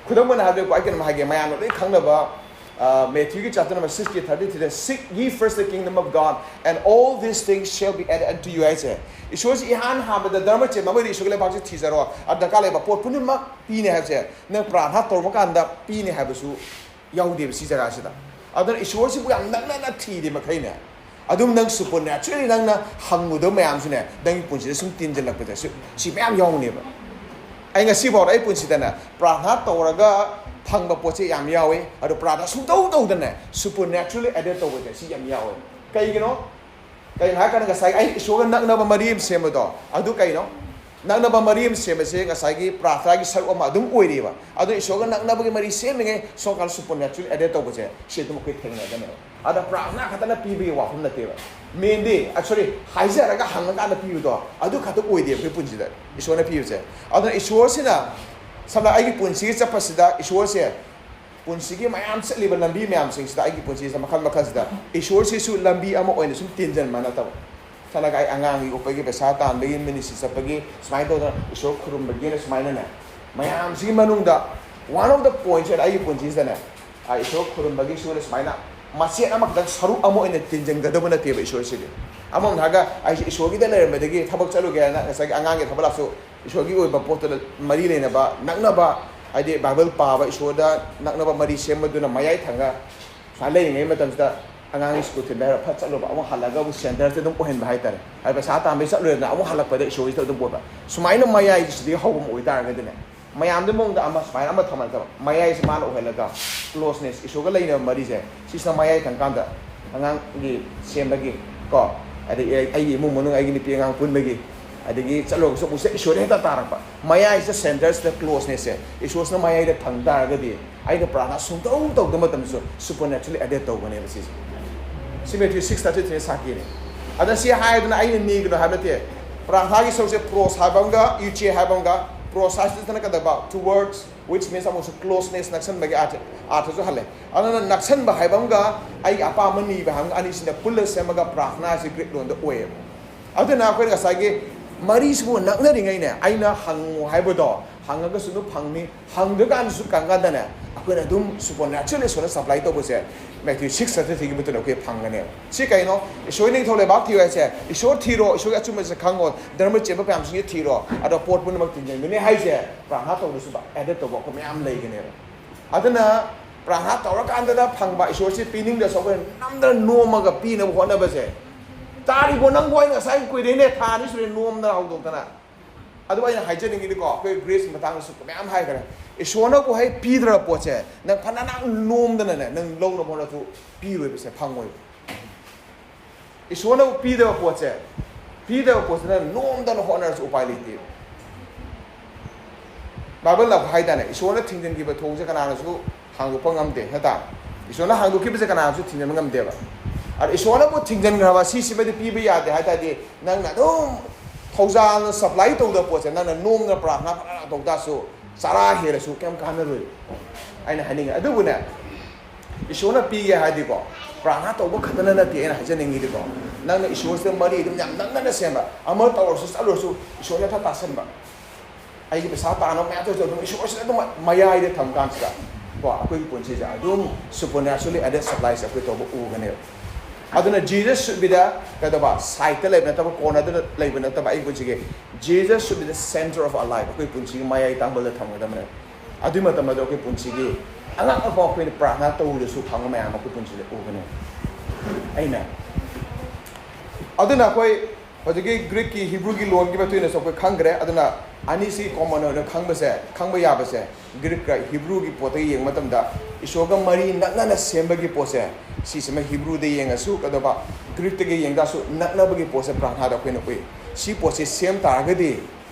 ꯈꯨꯗꯝ ꯑꯣꯏꯅ ꯍꯥꯏꯕꯗꯀꯣ, ꯑꯩ ꯀꯩꯅꯣꯝ ꯍꯥꯏꯒꯦ, ꯃꯌꯥꯝꯅ ꯂꯣꯏ ꯈꯪꯅꯕ, ꯑ, Matthewꯒꯤ chapter number sixꯀꯤ thirty threeꯗ, "Seek ye first the kingdom of God, and all these things shall be added unto you" ꯍꯥꯏꯁꯦ꯫ ꯏꯁꯣꯔꯁꯤ ꯏꯍꯥꯟ ꯍꯥꯟꯕꯗ ꯙꯔꯃ ꯆꯦꯟꯕ ꯑꯃ ꯑꯣꯏꯔꯗꯤ ꯏꯁꯣꯔꯒꯤ ꯂꯩꯕꯥꯛꯁꯤ ꯊꯤꯖꯔꯣ, ꯑꯗ ꯗꯔꯀꯥꯔ ꯂꯩꯕ ꯄꯣꯠ ꯄꯨꯝꯅꯃꯛ ꯄꯤꯅꯤ ꯍꯥꯏꯕꯁꯦ, ꯅꯪ ꯄ꯭ꯔꯥꯔꯊꯅꯥ ꯇꯧꯔꯕ ꯀꯥꯟꯗ ꯄꯤꯅꯤ ꯍꯥꯏꯕꯁꯨ ꯌꯥꯎꯗꯦꯕ ꯁꯤ ꯖꯒꯥꯁꯤꯗ꯫ ꯑꯗꯨꯅ ꯏꯁꯣꯔꯁꯤꯕꯨ ꯌꯥꯝ ꯅꯛꯅꯅ ꯊꯤꯔꯤ ꯃꯈꯩꯅꯦ, ꯑꯗꯨꯝ ꯅꯪ supernaturally ꯅꯪꯅ ꯍꯪꯉꯨꯗꯕ ꯃꯌꯥꯝꯁꯨꯅꯦ, ꯅꯪꯒꯤ ꯄꯨꯟꯁꯤꯗ ꯁꯨꯝ ꯇꯤꯟꯁꯤꯜꯂꯛꯄꯗ ꯁꯤ, ꯁꯤ ꯃꯌꯥꯝ ꯌꯥꯎꯅꯦꯕ꯫ ꯑꯩ ꯉꯁꯤꯐꯥꯎꯗ ꯑꯩ ꯄꯨꯟꯁꯤꯗꯅꯦ, ꯄ꯭ꯔꯥꯔꯊꯅꯥ ꯇꯧꯔꯒ ꯐꯪꯕ ꯄꯣꯠꯁꯦ ꯌꯥꯝ ꯌꯥꯎꯋꯤ, ꯑꯗꯣ ꯄ꯭ꯔꯥꯔꯊꯅꯥ ꯁꯨꯡꯇꯧ ꯇꯧꯗꯅ supernaturally added ꯇꯧꯕꯁꯦ ꯁꯤ ꯌꯥꯝ ꯌꯥꯎꯋꯦ꯫ ꯀꯩꯒꯤꯅꯣ? ꯀꯩꯅꯣ ꯍꯥꯏꯔꯀꯥꯟꯗ ꯉꯁꯥꯏ ꯑꯩ ꯏꯁꯣꯔꯒ ꯅꯛꯅꯕ ꯃꯔꯤ ꯑꯃ ꯁꯦꯝꯕꯗꯣ ꯑꯗꯨ ꯀꯩꯅꯣ? ꯅꯛꯅꯕ ꯃꯔꯤ ꯑꯃ ꯁꯦꯝꯕꯁꯦ ꯉꯁꯥꯏꯒꯤ ꯄ꯭ꯔꯥꯊꯅꯥꯒꯤ ꯁꯔꯨꯛ ꯑꯃ ꯑꯗꯨꯝ ꯑꯣꯏꯔꯤꯕ꯫ ꯑꯗꯣ ꯏꯁꯣꯔꯒ ꯅꯛꯅꯕꯒꯤ ꯃꯔꯤ ꯁꯦꯝꯃꯤꯉꯩ ꯁꯣꯝꯀꯥꯟꯗ supernatural added ꯇꯧꯕꯁꯦ ꯁꯤ ꯑꯗꯨꯝ ꯑꯩꯈꯣꯏ ꯊꯦꯡꯅꯒꯅꯦꯕ꯫ ꯑꯗ ꯄ꯭ꯔꯥꯊꯅꯥ ꯈꯛꯇꯅ ꯄꯤꯕꯒꯤ ꯋꯥꯐꯝ ꯅꯠꯇꯦꯕ꯫ ꯃꯦꯟꯗꯤ ꯁꯣꯔꯤ, ꯍꯥꯏꯖꯔꯒ ꯍꯪꯉꯀꯥꯟꯗ ꯄꯤꯕꯗꯣ ꯑꯗꯨ ꯈꯛꯇ ꯑꯣꯏꯗꯦꯕ ꯑꯩꯈꯣꯏ ꯄꯨꯟꯁꯤꯗ ꯏꯁꯣꯔꯅ ꯄꯤꯕꯁꯦ꯫ ꯑꯗꯨꯅ ꯏꯁꯣꯔꯁꯤꯅ ꯁꯝꯅ ꯑꯩꯒꯤ ꯄꯨꯟꯁꯤꯒꯤ ꯆꯠꯄꯁꯤꯗ ꯏꯁꯣꯔꯁꯦ ꯄꯨꯟꯁꯤꯒꯤ ꯃꯌꯥꯝ ꯆꯠꯂꯤꯕ ꯂꯝꯕꯤ ꯃꯌꯥꯝꯁꯤꯡꯁꯤꯗ ꯑꯩꯒꯤ ꯄꯨꯟꯁꯤꯁꯤꯗ ꯃꯈꯜ ꯃꯈꯜꯁꯤꯗ ꯏꯁꯣꯔꯁꯤꯁꯨ ꯂꯝꯕꯤ ꯑꯃ ꯑꯣꯏꯅ ꯁꯨꯝ ꯇꯤꯟꯖꯟꯕ ꯅꯠꯇꯕ꯫ ꯁꯅꯒ ꯑꯩ ꯑꯉꯥꯡꯒꯤ ꯎꯞꯄꯒꯤ ꯄꯩꯁꯥ ꯇꯥꯟꯕꯒꯤ ꯃꯤꯅꯤꯁꯤ ꯆꯠꯄꯒꯤ ꯁꯨꯃꯥꯏꯅ ꯇꯧꯗꯅ ꯏꯁꯣꯔ ꯈꯨꯔꯨꯝꯕꯒꯤꯅ ꯁꯨꯃꯥꯏꯅꯅꯦ꯫ ꯃꯌꯥꯝꯁꯤꯒꯤ ꯃꯅꯨꯡꯗ one of the points ꯑꯩꯒꯤ ꯄꯨꯟꯁꯤꯁꯤꯗꯅꯦ ꯏꯁꯣꯔ ꯈꯨꯔꯨꯝꯕꯒꯤ ꯁꯨꯅ ꯁꯨꯃꯥꯏꯅ ꯃꯆꯦꯠ ꯑꯃꯈꯛꯇꯪ ꯁꯔꯨꯛ ꯑꯃ ꯑꯣꯏꯅ ꯇꯤꯟꯁꯤꯟꯒꯗꯕ ꯅꯠꯇꯦꯕ ꯏꯁꯣꯔꯁꯤꯗꯤ꯫ ꯑꯃꯃꯝ ꯍꯥꯏꯔꯒ ꯑꯩꯁꯦ ꯏꯁꯣꯔꯒꯤꯗ ꯂꯩꯔꯝꯕꯗꯒꯤ ꯊꯕꯛ ꯆꯠꯂꯨꯒꯦ ꯍꯥꯏꯅ ꯉꯁꯥꯏꯒꯤ ꯑꯉꯥꯡꯒꯤ ꯊꯕꯛ ꯂꯥꯛꯁꯨ ꯏꯁꯣꯔꯒꯤ ꯑꯣꯏꯕ ꯄꯣꯠꯇꯨꯗ ꯃꯔꯤ ꯂꯩꯅꯕ ꯅꯛꯅꯕ ꯍꯥꯏꯗꯤ ꯕꯥꯏꯕꯜ ꯄꯥꯕ ꯏꯁꯣꯔꯗ ꯅꯛꯅꯕ ꯃꯔꯤ ꯁꯦꯝꯕꯗꯨꯅ ꯃꯌꯥꯏ ꯊꯪꯉ ꯁꯨꯃꯥꯏꯅ ꯂꯩꯔꯤꯉꯩ ꯃꯇꯝꯁꯤꯗ ꯑꯉꯥꯡꯒꯤ ꯁ꯭ꯀꯨꯜ ꯊꯤꯟꯕ ꯍꯥꯏꯔ ꯐꯠ ꯆꯠꯂꯨꯕ ꯑꯃꯨꯛ ꯍꯜꯂꯒ ꯑꯃꯨꯛ ꯁꯦꯟꯇꯔꯁꯦ ꯑꯗꯨꯝ ꯑꯣꯏꯍꯟꯕ ꯍꯥꯏꯇꯥꯔꯦ꯫ ꯍꯥꯏꯗꯤ ꯄꯩꯁꯥ ꯇꯥꯟꯕꯩ ꯆꯠꯂꯨꯔꯦꯗꯅ ꯑꯃꯨꯛ ꯍꯜꯂꯛꯄꯗ ꯏꯁꯣꯔꯒꯤꯗ ꯑꯗꯨꯝ ꯑꯣꯏꯕ꯫ ꯁꯨꯃꯥꯏꯅ ꯃꯌꯥꯏꯁꯤꯗꯒꯤ ꯍꯧꯕ ꯑꯃ ꯑꯣꯏꯇꯥꯔꯒꯗꯤꯅꯦ ꯃꯌꯥꯝꯗꯨ ꯃꯑꯣꯡꯗ ꯑꯃ ꯁꯨꯃꯥꯏꯅ ꯑꯃ ꯊꯝꯃꯛꯇꯕ ꯃꯌꯥꯏꯁꯦ ꯃꯥꯅ ꯑꯣꯏꯍꯜꯂꯒ closeness ꯏꯁꯣꯔꯒ ꯂꯩꯅꯕ ꯃꯔꯤꯁꯦ ꯁꯤꯁꯤꯅ ꯃꯌꯥꯏ ꯊꯪꯀꯥꯟꯗ ꯑꯉꯥꯡꯒꯤ ꯁꯦꯝꯕꯒꯤ ꯀꯣ ꯑꯗꯒꯤ ꯑꯩꯒꯤ ꯏꯃꯨꯡ ꯃꯅꯨꯡ ꯑꯩꯒꯤ ꯅꯨꯄꯤ ꯑꯉꯥꯡ ꯄꯨꯟꯕꯒꯤ ꯑꯗꯒꯤ ꯆꯠꯂꯨꯔꯒꯁꯨ ꯑꯃꯨꯛꯁꯦ ꯏꯁꯣꯔꯗ ꯍꯦꯛꯇ ꯇꯥꯔꯛꯄ ꯃꯌꯥꯏꯁꯤꯗ ꯁꯦꯟꯇꯔꯁꯤꯗ closenessꯁꯦ ꯏꯁꯣꯔꯁꯤꯅ ꯃꯌꯥꯏꯗ ꯊꯝ ꯇꯥꯔꯒꯗꯤ ꯑꯩꯅ ꯄ꯭ꯔꯥꯊꯅꯥ ꯁꯨꯡꯇꯧ ꯇꯧꯗꯕ ꯃꯇꯝꯗꯁꯨ supernaturally added ꯇꯧꯒꯅꯦꯕ ꯁꯤꯁꯦ꯫ ꯁꯤ ꯃꯦꯊ꯭ꯌꯨ six thirty three ꯁꯥꯈꯤꯅꯦ꯫ ꯑꯗ ꯁꯤ ꯍꯥꯏꯗꯅ ꯑꯩꯅ ꯅꯤꯒꯅꯣ ꯍꯥꯏꯕ ꯅꯠꯇꯦ꯫ ꯄ꯭ꯔꯥꯊꯅꯥꯒꯤ ꯁꯔꯨꯛꯁꯦ ꯄ꯭ꯔꯣꯁ ꯍꯥꯏꯕ ꯑꯃꯒ ꯏꯆꯦ ꯍꯥꯏꯕ ꯑꯃꯒ ꯄ꯭ꯔꯣꯁ ꯍꯥꯏꯁꯤꯗꯅ ꯀꯩꯗꯧꯕ towards which means ꯑꯃꯨꯛꯁꯨ closeness ꯅꯛꯁꯟꯕꯒꯤ ꯑꯥꯔꯊ ꯑꯥꯔꯊꯁꯨ ꯍꯜꯂꯦ꯫ ꯑꯗꯨꯅ ꯅꯛꯁꯟꯕ ꯍꯥꯏꯕ ꯑꯃꯒ ꯑꯩꯒꯤ ꯑꯄꯥꯝꯕ ꯅꯤꯕ ꯍꯥꯏꯕ ꯑꯃꯒ ꯑꯅꯤꯁꯤꯅ ꯄꯨꯜꯂ ꯁꯦꯝꯃꯒ ꯄ꯭ꯔꯥꯊꯅꯥ ꯍꯥꯏꯁꯤ ꯒ꯭ꯔꯤꯛ ꯂꯣꯟꯗ ꯑꯣꯏꯌꯦꯕ꯫ ꯑꯗꯨꯅ ꯑꯩꯈꯣꯏꯅ ꯉꯁꯥꯏꯒꯤ ꯃꯔꯤꯁꯤꯕꯨ ꯅꯛꯅꯔꯤꯉꯩꯅꯦ ꯑꯩꯅ ꯍꯪꯉꯨ ꯍꯥꯏꯕꯗꯣ ꯍꯪꯉꯒꯁꯨ ꯑꯗꯨꯝ ꯐꯪꯅꯤ꯫ ꯍꯪꯗ꯭ꯔꯀꯥꯟꯗꯁꯨ ꯀꯥꯟꯀꯥꯟꯗꯅꯦ ꯑꯩꯈꯣꯏꯅ ꯑꯗꯨꯝ supernatural ꯏꯁꯣꯔꯅ supply ꯇꯧꯕꯁꯦ ꯃꯦꯊ꯭ꯌꯨ six thirty three ꯒꯤ ꯃꯇꯨꯡꯗ ꯑꯩꯈꯣꯏ ꯐꯪꯒꯅꯦꯕ꯫ ꯁꯤ ꯀꯩꯅꯣ? ꯏꯁꯣꯔ ꯅꯤꯡꯊꯧ ꯂꯩꯕꯥꯛ ꯊꯤꯌꯨ ꯍꯥꯏꯁꯦ ꯏꯁꯣꯔ ꯊꯤꯔꯣ, ꯏꯁꯣꯔꯒꯤ ꯑꯆꯨꯝꯕꯁꯦ ꯈꯪꯉꯣ, ꯙꯔꯃ ꯆꯦꯟꯕ ꯃꯌꯥꯝꯁꯤꯡꯁꯦ ꯊꯤꯔꯣ, ꯑꯗꯣ ꯄꯣꯠ ꯄꯨꯝꯅꯃꯛ ꯇꯤꯟꯖꯟꯒꯅꯤ ꯍꯥꯏꯁꯦ ꯄ꯭ꯔꯥꯊꯅꯥ ꯇꯧꯕꯗꯁꯨ added ꯇꯧꯕ ꯑꯩꯈꯣꯏ ꯃꯌꯥꯝ ꯂꯩꯒꯅꯦꯕ꯫ ꯑꯗꯨꯅ ꯄ꯭ꯔꯥꯊꯅꯥ ꯇꯧꯔꯀꯥꯟꯗꯗ ꯐꯪꯕ ꯏꯁꯣꯔꯁꯤ ꯄꯤꯅꯤꯡꯗ꯭ꯔꯁꯨ ꯑꯩꯈꯣꯏꯅ ꯅꯝꯗꯅ ꯅꯣꯝꯃꯒ ꯄꯤꯅꯕ ꯍꯣꯠꯅꯕꯁꯦ꯫ ꯇꯥꯔꯤꯕꯣ ꯅꯪꯕꯨ ꯑꯩꯅ ꯉꯁꯥꯏ ꯀꯨꯏꯔꯦꯅꯦ ꯊꯥ ꯑꯅꯤ ꯁꯨꯔꯦ ꯅꯣꯝꯗꯅ ꯍꯧꯗꯣꯛꯇꯅ꯫ ꯑꯗꯨ ꯑꯩꯅ ꯍꯥꯏꯖꯅꯤꯡꯉꯤꯗꯤꯀꯣ ꯑꯩꯈꯣꯏ ꯒ꯭ꯔꯦꯁꯀꯤ ꯃꯇꯥꯡꯗꯁꯨ ꯃꯌꯥꯝ ꯍꯥꯏꯈ꯭ꯔꯦ꯫ ꯏꯁꯣꯔꯅꯕꯨ ꯍꯦꯛ ꯄꯤꯗ꯭ꯔꯕ ꯄꯣꯠꯁꯦ ꯅꯪ ꯐꯅ ꯅꯪ ꯅꯣꯝꯗꯅꯅꯦ ꯅꯪ ꯂꯧꯅꯕ ꯍꯣꯠꯅꯁꯨ ꯄꯤꯔꯣꯏꯕꯁꯦ ꯐꯪꯉꯣꯏꯕ꯫ ꯏꯁꯣꯔꯅ ꯄꯤꯗꯕ ꯄꯣꯠꯁꯦ, ꯄꯤꯗꯕ ꯄꯣꯠꯁꯤꯅ ꯅꯣꯝꯗꯅ ꯍꯣꯠꯅꯔꯁꯨ ꯎꯄꯥꯏ ꯂꯩꯇꯦ꯫ ꯕꯥꯏꯕꯜꯗ ꯍꯥꯏꯗꯥꯏꯅꯦ, ꯏꯁꯣꯔꯅ ꯊꯤꯡꯖꯤꯟꯈꯤꯕ ꯊꯣꯡꯁꯦ ꯀꯅꯥꯅꯁꯨ ꯍꯥꯡꯗꯣꯛꯄ ꯉꯝꯗꯦ, ꯅꯠꯇ꯭ꯔꯥ? ꯏꯁꯣꯔꯅ ꯍꯥꯡꯗꯣꯛꯈꯤꯕꯁꯦ ꯀꯅꯥꯅꯁꯨ ꯊꯤꯡꯖꯤꯟꯕ ꯉꯝꯗꯦꯕ꯫ ꯑꯗ ꯏꯁꯣꯔꯅꯕꯨ ꯊꯤꯡꯖꯤꯟꯈ꯭ꯔꯕ, ꯁꯤꯁꯤꯃꯗꯤ ꯄꯤꯕ ꯌꯥꯗꯦ ꯍꯥꯏ ꯇꯥꯔꯗꯤ, ꯅꯪꯅ ꯑꯗꯨꯝ ꯊꯧꯖꯥꯜꯅ ꯁꯄ꯭ꯂꯥꯏ ꯇꯧꯗꯕ ꯄꯣꯠꯁꯦ ꯅꯪꯅ ꯅꯣꯝꯅ ꯄ꯭ꯔꯥꯔꯊꯅꯥ ꯐꯖꯅ ꯇꯧ ꯇꯥꯔꯁꯨ, ꯆꯔꯥ ꯍꯦꯜꯂꯁꯨ ꯀꯩꯝ ꯀꯥꯟꯅꯔꯣꯏ꯫ ꯑꯩꯅ ꯍꯥꯏꯅꯤꯡꯉꯦ꯫ ꯑꯗꯨꯕꯨꯅꯦ, ꯏꯁꯣꯔꯅ ꯄꯤꯒꯦ ꯍꯥꯏꯗꯤꯀꯣ, ꯄ꯭ꯔꯥꯔꯊꯅꯥ ꯇꯧꯕ ꯈꯛꯇꯅ ꯅꯠꯇꯦ ꯑꯩꯅ ꯍꯥꯏꯖꯅꯤꯡꯉꯤꯗꯤꯀꯣ, ꯅꯪꯅ ꯏꯁꯣꯔꯁꯤꯗ ꯃꯔꯤ ꯑꯗꯨꯝ ꯌꯥꯝ ꯅꯛꯅꯅ ꯁꯦꯝꯕ, ꯑꯃ ꯇꯧꯔꯁꯨ ꯆꯠꯂꯨꯔꯁꯨ ꯏꯁꯣꯔꯅ ꯈꯔ ꯇꯥꯁꯟꯕ, ꯑꯩꯒꯤ ꯄꯩꯁꯥ ꯇꯥꯅꯕ ꯃꯌꯥꯝ ꯇꯧꯔꯁꯨ ꯑꯗꯨꯝ ꯏꯁꯣꯔꯁꯤꯗ ꯑꯗꯨꯝ ꯃꯌꯥꯏꯗ ꯊꯝ ꯀꯥꯟꯁꯤꯗ, ꯀꯣ, ꯑꯩꯈꯣꯏꯒꯤ ꯄꯨꯟꯁꯤꯁꯦ ꯑꯗꯨꯝ supernatural added supplies ꯑꯩꯈꯣꯏ ꯇꯧꯕ ꯎꯒꯅꯦꯕ꯫ ꯑꯗꯨꯅ Jesus should be the, ꯀꯩꯗꯧꯕ, ꯁꯥꯏꯠꯇ ꯂꯩꯕ ꯅꯠꯇꯕ, ꯀꯣꯔꯅꯔꯗ ꯂꯩꯕ ꯅꯠꯇꯕ, ꯑꯩꯒꯤ ꯄꯨꯟꯁꯤꯒꯤ Jesus should be the center of our life, ꯑꯩꯈꯣꯏ ꯄꯨꯟꯁꯤꯒꯤ ꯃꯌꯥꯏ ꯇꯥꯡꯕꯜꯗ ꯊꯝꯒꯗꯕꯅꯦꯕ꯫ ꯑꯗꯨꯒꯤ ꯃꯇꯝ ꯑꯗꯨ ꯑꯩꯈꯣꯏ ꯄꯨꯟꯁꯤꯒꯤ ꯑꯉꯛ ꯑꯐꯥꯎ ꯑꯩꯈꯣꯏꯅ ꯄ꯭ꯔꯥꯔꯊꯅꯥ ꯇꯧꯔꯁꯨ ꯐꯪꯕ ꯃꯌꯥꯝ ꯑꯃ ꯑꯩꯈꯣꯏ ꯄꯨꯟꯁꯤꯗ ꯎꯒꯅꯤ꯫ ꯑꯩꯅ ꯑꯗꯨꯅ ꯑꯩꯈꯣꯏ ꯍꯧꯖꯤꯛꯀꯤ ꯒ꯭ꯔꯤꯛꯀꯤ ꯍꯤꯕ꯭ꯔꯨꯒꯤ ꯂꯣꯟꯒꯤ ꯃꯇꯨꯡ ꯏꯟꯅꯁꯨ ꯑꯩꯈꯣꯏ ꯈꯪꯈ꯭ꯔꯦ꯫ ꯑꯗꯨꯅ ꯑꯅꯤꯁꯤ ꯀꯣꯃꯟ ꯑꯣꯏꯅ ꯈꯪꯕꯁꯦ, ꯈꯪꯕ ꯌꯥꯕꯁꯦ, ꯒ꯭ꯔꯤꯛꯀ ꯍꯤꯕ꯭ꯔꯨꯒꯤ ꯄꯣꯠꯇ ꯌꯦꯡꯕ ꯃꯇꯝꯗ ꯏꯁꯣꯔꯒ ꯃꯔꯤ ꯅꯛꯅꯅ ꯁꯦꯝꯕꯒꯤ ꯄꯣꯠꯁꯦ, ꯁꯤꯁꯤꯃ ꯍꯤꯕ꯭ꯔꯨꯗ ꯌꯦꯡꯉꯁꯨ ꯀꯩꯗꯧꯕ, ꯒ꯭ꯔꯤꯛꯇꯒꯤ ꯌꯦꯡ ꯇꯥꯔꯁꯨ ꯅꯛꯅꯕꯒꯤ ꯄꯣꯠꯁꯦ ꯄ꯭ꯔꯥꯔꯊꯅꯥꯗ ꯑꯩꯈꯣꯏꯅ ꯎꯏ꯫ ꯁꯤ ꯄꯣꯠꯁꯦ ꯁꯦꯝ ꯇꯥꯔꯒꯗꯤ